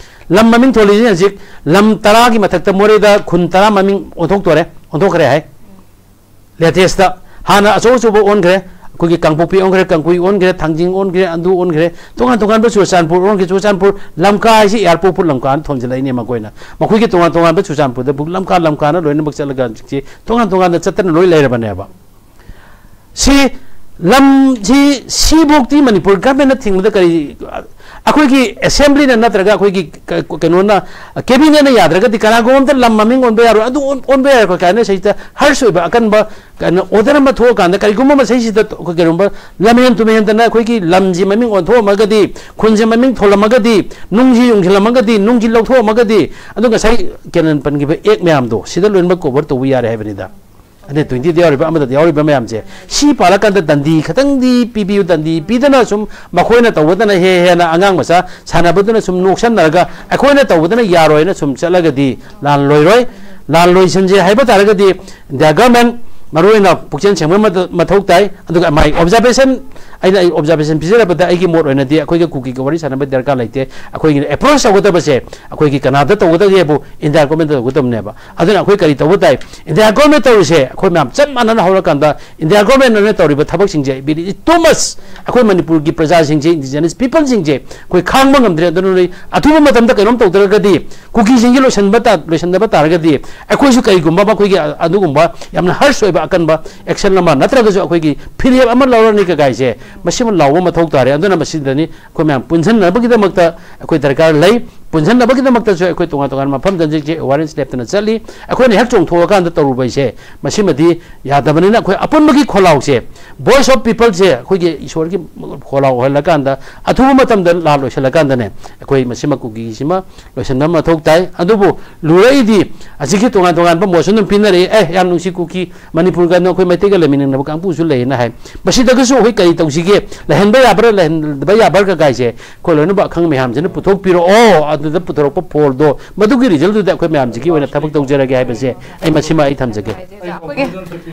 ꯂꯝ ꯃꯃꯤꯡ ꯊꯣꯜꯂꯤꯁꯦ ꯍꯧꯖꯤꯛ ꯂꯝ ꯇꯔꯥꯒꯤ ꯃꯊꯛꯇ, ꯃꯣꯔꯦꯗ ꯈꯨꯟ ꯇꯔꯥ ꯃꯃꯤꯡ ꯑꯣꯟꯊꯣꯛꯇꯣꯔꯦ, ꯑꯣꯟꯊꯣꯛꯈ꯭ꯔꯦ ꯍꯥꯏ꯫ ꯂꯦꯇꯦꯁꯇ ꯍꯥꯟꯅ ꯑꯆꯧ ꯑꯆꯧꯕ ꯑꯣꯟꯈ꯭ꯔꯦ꯫ ꯑꯩꯈꯣꯏꯒꯤ ꯀꯥꯡꯄꯣꯛꯄꯤ ꯑꯣꯟꯈ꯭ꯔꯦ, ꯀꯥꯡꯄꯣꯛꯄꯤ ꯑꯣꯟꯈ꯭ꯔꯦ, ꯊꯥꯡꯖꯤꯡ ꯑꯣꯟꯈ꯭ꯔꯦ, ꯑꯟꯗꯨ ꯑꯣꯟꯈ꯭ꯔꯦ, ꯇꯣꯉꯥꯟ ꯇꯣꯉꯥꯟꯕ ꯆꯨꯔꯆꯥꯟꯄꯨꯔ ꯑꯣꯟꯈ꯭ꯔꯦ꯫ ꯆꯨꯔꯆꯥꯟꯄꯨꯔ ꯂꯝꯀꯥ ꯍꯥꯏꯁꯤ ꯑꯦꯌꯥꯔꯄꯣꯔꯠꯄꯨ ꯂꯝꯀꯥꯅ ꯊꯣꯟꯖꯤꯜꯂꯛꯏꯅꯦ ꯃꯈꯣꯏꯅ꯫ ꯃꯈꯣꯏꯒꯤ ꯇꯣꯉꯥꯟ ꯇꯣꯉꯥꯟꯕ ꯆꯨꯔꯆꯥꯟꯄꯨꯔꯗꯕꯨ ꯂꯝꯀꯥ, ꯂꯝꯀꯥꯅ ꯂꯣꯏꯅꯃꯛ ꯆꯠꯂꯒ ꯍꯧꯖꯤꯛꯁꯤ ꯇꯣꯉꯥꯟ ꯇꯣꯉꯥꯟꯅ ꯆꯠꯇꯅ ꯂꯣꯏ ꯂꯩꯔꯕꯅꯦꯕ꯫ ꯁꯤ ꯂꯝꯁꯤ, ꯁꯤꯐꯧꯗꯤ ꯃꯅꯤꯄꯨꯔ ꯒꯚꯔꯟꯃꯦꯟꯅ ꯊꯤꯡꯕꯗ ꯀꯔꯤ, ꯑꯩꯈꯣꯏꯒꯤ ꯑꯦꯁꯦꯝꯕ꯭ꯂꯤꯅ ꯅꯠꯇ꯭ꯔꯒ ꯑꯩꯈꯣꯏꯒꯤ ꯀ-, ꯀꯩꯅꯣꯅ, ꯀꯦꯕꯤꯅꯦꯠꯅ ꯌꯥꯗ꯭ꯔꯒꯗꯤ ꯀꯅꯥꯒꯨꯝꯕ ꯑꯝꯇ ꯂꯝ ꯃꯃꯤꯡ ꯑꯣꯟꯕ ꯌꯥꯔꯣꯏ, ꯑꯗꯨ ꯑꯣꯟ-, ꯑꯣꯟꯕ ꯌꯥꯔꯣꯏ ꯀꯥꯏꯅ ꯁꯤꯗ ꯍꯔꯁ ꯑꯣꯏꯕ ꯑꯀꯟꯕ ꯀꯩꯅꯣ ꯑꯣꯔꯗꯔ ꯑꯃ ꯊꯣꯛꯑꯀꯥꯟꯗ, ꯀꯔꯤꯒꯨꯝꯕ ꯃꯁꯤꯁꯤꯗ ꯑꯩꯈꯣꯏ ꯀꯩꯒꯨꯝꯕ ꯂꯝꯍꯦꯟ ꯇꯨꯝꯍꯦꯟꯗꯅ ꯑꯩꯈꯣꯏꯒꯤ ꯂꯝꯁꯤ ꯃꯃꯤꯡ ꯑꯣꯟꯊꯣꯛꯑꯝꯃꯒꯗꯤ, ꯈꯨꯟꯁꯦ ꯃꯃꯤꯡ ꯊꯣꯜꯂꯝꯃꯒꯗꯤ, ꯅꯨꯡꯁꯤ ꯌꯨꯡꯁꯤꯜꯂꯝꯃꯒꯗꯤ, ꯅꯨꯡꯁꯤ ꯂꯧꯊꯣꯛꯑꯝꯃꯒꯗꯤ, ꯑꯗꯨ ꯉꯁꯥꯏ ꯀꯦꯅꯟ ꯄꯟꯈꯤꯕ ꯑꯦꯛ ꯃꯌꯥꯝꯗꯣ ꯁꯤꯗ ꯂꯣꯏꯅꯃꯛ ꯀꯣꯚꯔ ꯇꯧꯕ ꯌꯥꯔꯦ ꯍꯥꯏꯕꯅꯤꯗ꯫ ꯑꯗꯩ ꯇ꯭ꯋꯦꯟꯇꯤꯗ ꯌꯥꯎꯔꯤꯕ, ꯑꯃꯗ ꯌꯥꯎꯔꯤꯕ ꯃꯌꯥꯝꯁꯦ, ꯁꯤ ꯄꯥꯜꯂꯀꯥꯟꯗ ꯗꯟꯗꯤ ꯈꯇꯪꯗꯤ ꯄꯤꯕꯤꯌꯨ꯫ ꯗꯟꯗꯤ ꯄꯤꯗꯅ ꯁꯨꯝ ꯃꯈꯣꯏꯅ ꯇꯧꯕꯗꯅ ꯍꯦ ꯍꯦꯟꯅ ꯑꯉꯥꯡ ꯃꯆꯥ ꯁꯥꯟꯅꯕꯗꯨꯅ ꯁꯨꯝ ꯅꯣꯛꯁꯟꯅꯔꯒ ꯑꯩꯈꯣꯏꯅ ꯇꯧꯕꯗꯅ ꯌꯥꯔꯣꯏꯅ ꯁꯨꯝ ꯆꯠꯂꯒꯗꯤ ꯂꯥꯟ ꯂꯣꯏꯔꯣꯏ꯫ ꯂꯥꯟ ꯂꯣꯏꯁꯤꯟꯁꯦ ꯍꯥꯏꯕ ꯇꯥꯔꯒꯗꯤ ꯏꯟꯗꯤꯌꯥ ꯒꯚꯔꯟꯃꯦꯟ ꯃꯔꯨꯑꯣꯏꯅ ꯄꯨꯛꯆꯦꯜ ꯁꯦꯡꯕ ꯑꯃ ꯃꯊꯧ ꯇꯥꯏ꯫ ꯑꯗꯨꯒ ꯃꯥꯏ ꯑꯣꯕꯖꯥꯔꯕꯦꯁꯟ, ꯑꯩꯅ ꯑꯩ ꯑꯣꯕꯖꯥꯔꯕꯦꯁꯟ ꯄꯤꯖꯔꯕꯗ ꯑꯩꯒꯤ ꯃꯣꯠ ꯑꯣꯏꯅꯗꯤ ꯑꯩꯈꯣꯏꯒ ꯀꯨꯀꯤꯒ ꯋꯥꯔꯤ ꯁꯥꯟꯅꯕ ꯗꯔꯀꯥꯔ ꯂꯩꯇꯦ꯫ ꯑꯩꯈꯣꯏꯒꯤ ꯑꯦꯄ꯭ꯔꯣꯆ ꯇꯧꯒꯗꯕꯁꯦ ꯑꯩꯈꯣꯏꯒꯤ ꯀꯅꯥꯗ ꯇꯧꯒꯗꯒꯦꯕꯨ ꯏꯟꯗꯤꯌꯥ ꯒꯚꯔꯟꯃꯦꯟꯗ ꯇꯧꯒꯗꯕꯅꯦꯕ꯫ ꯑꯗꯨꯅ ꯑꯩꯈꯣꯏ ꯀꯔꯤ ꯇꯧꯕ ꯇꯥꯏ? ꯏꯟꯗꯤꯌꯥ ꯒꯚꯔꯟꯃꯦꯟ ꯇꯧꯔꯤꯁꯦ ꯑꯩꯈꯣꯏ ꯃꯌꯥꯝ ꯆꯞ ꯃꯥꯟꯅꯅ ꯍꯧꯔꯀꯥꯟꯗ ꯏꯟꯗꯤꯌꯥ ꯒꯚꯔꯟꯃꯦꯟꯅ ꯇꯧꯔꯤꯕ ꯊꯕꯛꯁꯤꯡꯁꯦ, it is too much꯫ ꯑꯩꯈꯣꯏ ꯃꯅꯤꯄꯨꯔꯒꯤ ꯄ꯭ꯔꯖꯥꯁꯤꯡꯁꯦ, ꯏꯟꯗꯤꯖꯤꯅꯁ ꯄꯤꯄꯜꯁꯤꯡꯁꯦ ꯑꯩꯈꯣꯏ ꯈꯥꯡꯕ ꯉꯝꯗ꯭ꯔꯦ꯫ ꯑꯗꯨꯅ ꯅꯣꯏ ꯑꯊꯨꯕ ꯃꯇꯝꯗ ꯀꯩꯅꯣꯝ ꯇꯧꯗ꯭ꯔꯒꯗꯤ, ꯀꯨꯀꯤꯁꯤꯡꯁꯤ ꯂꯣꯏꯁꯤꯟꯕ ꯇꯥ-, ꯂꯣꯏꯁꯤꯟꯗꯕ ꯇꯥꯔꯒꯗꯤ ꯑꯩꯈꯣꯏꯁꯨ ꯀꯔꯤꯒꯨꯝꯕ ꯃꯈꯣꯏꯒꯤ ꯑ-, ꯑꯗꯨꯒꯨꯝꯕ ꯌꯥꯝꯅ ꯍꯔꯁ ꯑꯣꯏꯕ ꯑꯀꯟꯕ ꯑꯦꯛꯁꯟ ꯑꯃ ꯅꯠꯇ꯭ꯔꯒꯁꯨ ꯑꯩꯈꯣꯏꯒꯤ ꯐꯤꯔꯦꯞ ꯑꯃ ꯂꯧꯔꯅꯤ ꯀꯀꯥꯏꯁꯦ, ꯃꯁꯤꯃ ꯂꯥꯎꯕ ꯃꯊꯧ ꯇꯥꯔꯦ꯫ ꯑꯗꯨꯅ ꯃꯁꯤꯗꯅꯤ ꯑꯩꯈꯣꯏ ꯃꯌꯥꯝ ꯄꯨꯟꯁꯤꯟꯅꯕꯒꯤꯗꯃꯛꯇ ꯑꯩꯈꯣꯏ ꯗꯔꯀꯥꯔ ꯂꯩ꯫ ꯄꯨꯟꯁꯤꯟꯅꯕꯒꯤꯗꯃꯛꯇꯁꯨ ꯑꯩꯈꯣꯏ ꯇꯣꯉꯥꯟ ꯇꯣꯉꯥꯟꯕ ꯃꯐꯝꯗ ꯍꯧꯖꯤꯛꯁꯦ ꯑꯦꯋꯥꯔꯅꯦꯁ ꯂꯦꯞꯇꯅ ꯆꯠꯂꯤ꯫ ꯑꯩꯈꯣꯏꯅ ꯍꯦꯛ ꯆꯣꯡꯊꯣꯛꯑꯀꯥꯟꯗ ꯇꯧꯔꯨꯕ ꯍꯥꯏꯁꯦ ꯃꯁꯤꯃꯗꯤ ꯌꯥꯗꯕꯅꯤꯅ ꯑꯩꯈꯣꯏ ꯑꯄꯨꯟꯕꯒꯤ ꯈꯣꯜꯂꯥꯎꯁꯦ, ꯚꯣꯏꯁ ꯑꯣꯐ ꯄꯤꯄꯜꯁꯦ ꯑꯩꯈꯣꯏꯒꯤ ꯏꯁꯣꯔꯒꯤ ꯈꯣꯜꯂꯥꯎ ꯑꯣꯏꯍꯜꯂꯀꯥꯟꯗ ꯑꯊꯨꯕ ꯃꯇꯝꯗ ꯂꯥꯟ ꯂꯣꯏꯁꯤꯜꯂꯀꯥꯟꯗꯅꯦ ꯑꯩꯈꯣꯏ ꯃꯁꯤꯃ ꯀꯨꯀꯤꯒꯤꯁꯤꯃ ꯂꯣꯏꯁꯤꯟꯕ ꯃꯊꯧ ꯇꯥꯏ꯫ ꯑꯗꯨꯕꯨ ꯂꯨꯔꯛꯏꯗꯤ ꯍꯧꯖꯤꯛꯀꯤ ꯇꯣꯉꯥꯟ ꯇꯣꯉꯥꯟꯕ ꯃꯣꯁꯟ ꯑꯗꯨꯝ ꯄꯤꯅꯔꯛꯏ, "ꯑꯦ, ꯌꯥꯝ ꯅꯨꯡꯁꯤ ꯀꯨꯀꯤ, ꯃꯅꯤꯄꯨꯔꯒ ꯑꯩꯈꯣꯏ ꯃꯩꯇꯩꯒ ꯂꯩꯃꯤꯟꯅꯕ ꯀꯥꯡꯕꯨꯁꯨ ꯂꯩꯌꯦꯅ" ꯍꯥꯏ꯫ ꯃꯁꯤꯗꯒꯁꯨ ꯑꯩꯈꯣꯏ ꯀꯔꯤ ꯇꯧꯁꯤꯒꯦ, ꯂꯩꯍꯟꯕ ꯌꯥꯕ꯭ꯔꯥ ꯂꯩꯍꯟꯗꯕ ꯌꯥꯕ꯭ꯔꯥ ꯀꯥꯏꯁꯦ ꯑꯩꯈꯣꯏ ꯂꯣꯏꯅꯃꯛ ꯑꯈꯪ ꯃꯌꯥꯝꯁꯤꯅ ꯄꯨꯊꯣꯛꯄꯤꯔꯛꯑꯣ꯫ ꯑꯗꯨꯗ ꯄꯨꯊꯣꯔꯛꯄ ꯐꯣꯜꯗꯣ, ꯃꯗꯨꯒꯤ ꯔꯤꯖꯜꯗꯨꯗ ꯑꯩꯈꯣꯏ ꯃꯌꯥꯝꯁꯤꯒꯤ ꯑꯣꯏꯅ ꯊꯕꯛ ꯇꯧꯖꯔꯒꯦ ꯍꯥꯏꯕꯁꯦ ꯑꯩ ꯃꯁꯤꯃ ꯑꯩ ꯊꯝꯖꯒꯦ꯫ ꯑꯩꯈꯣꯏꯒꯤ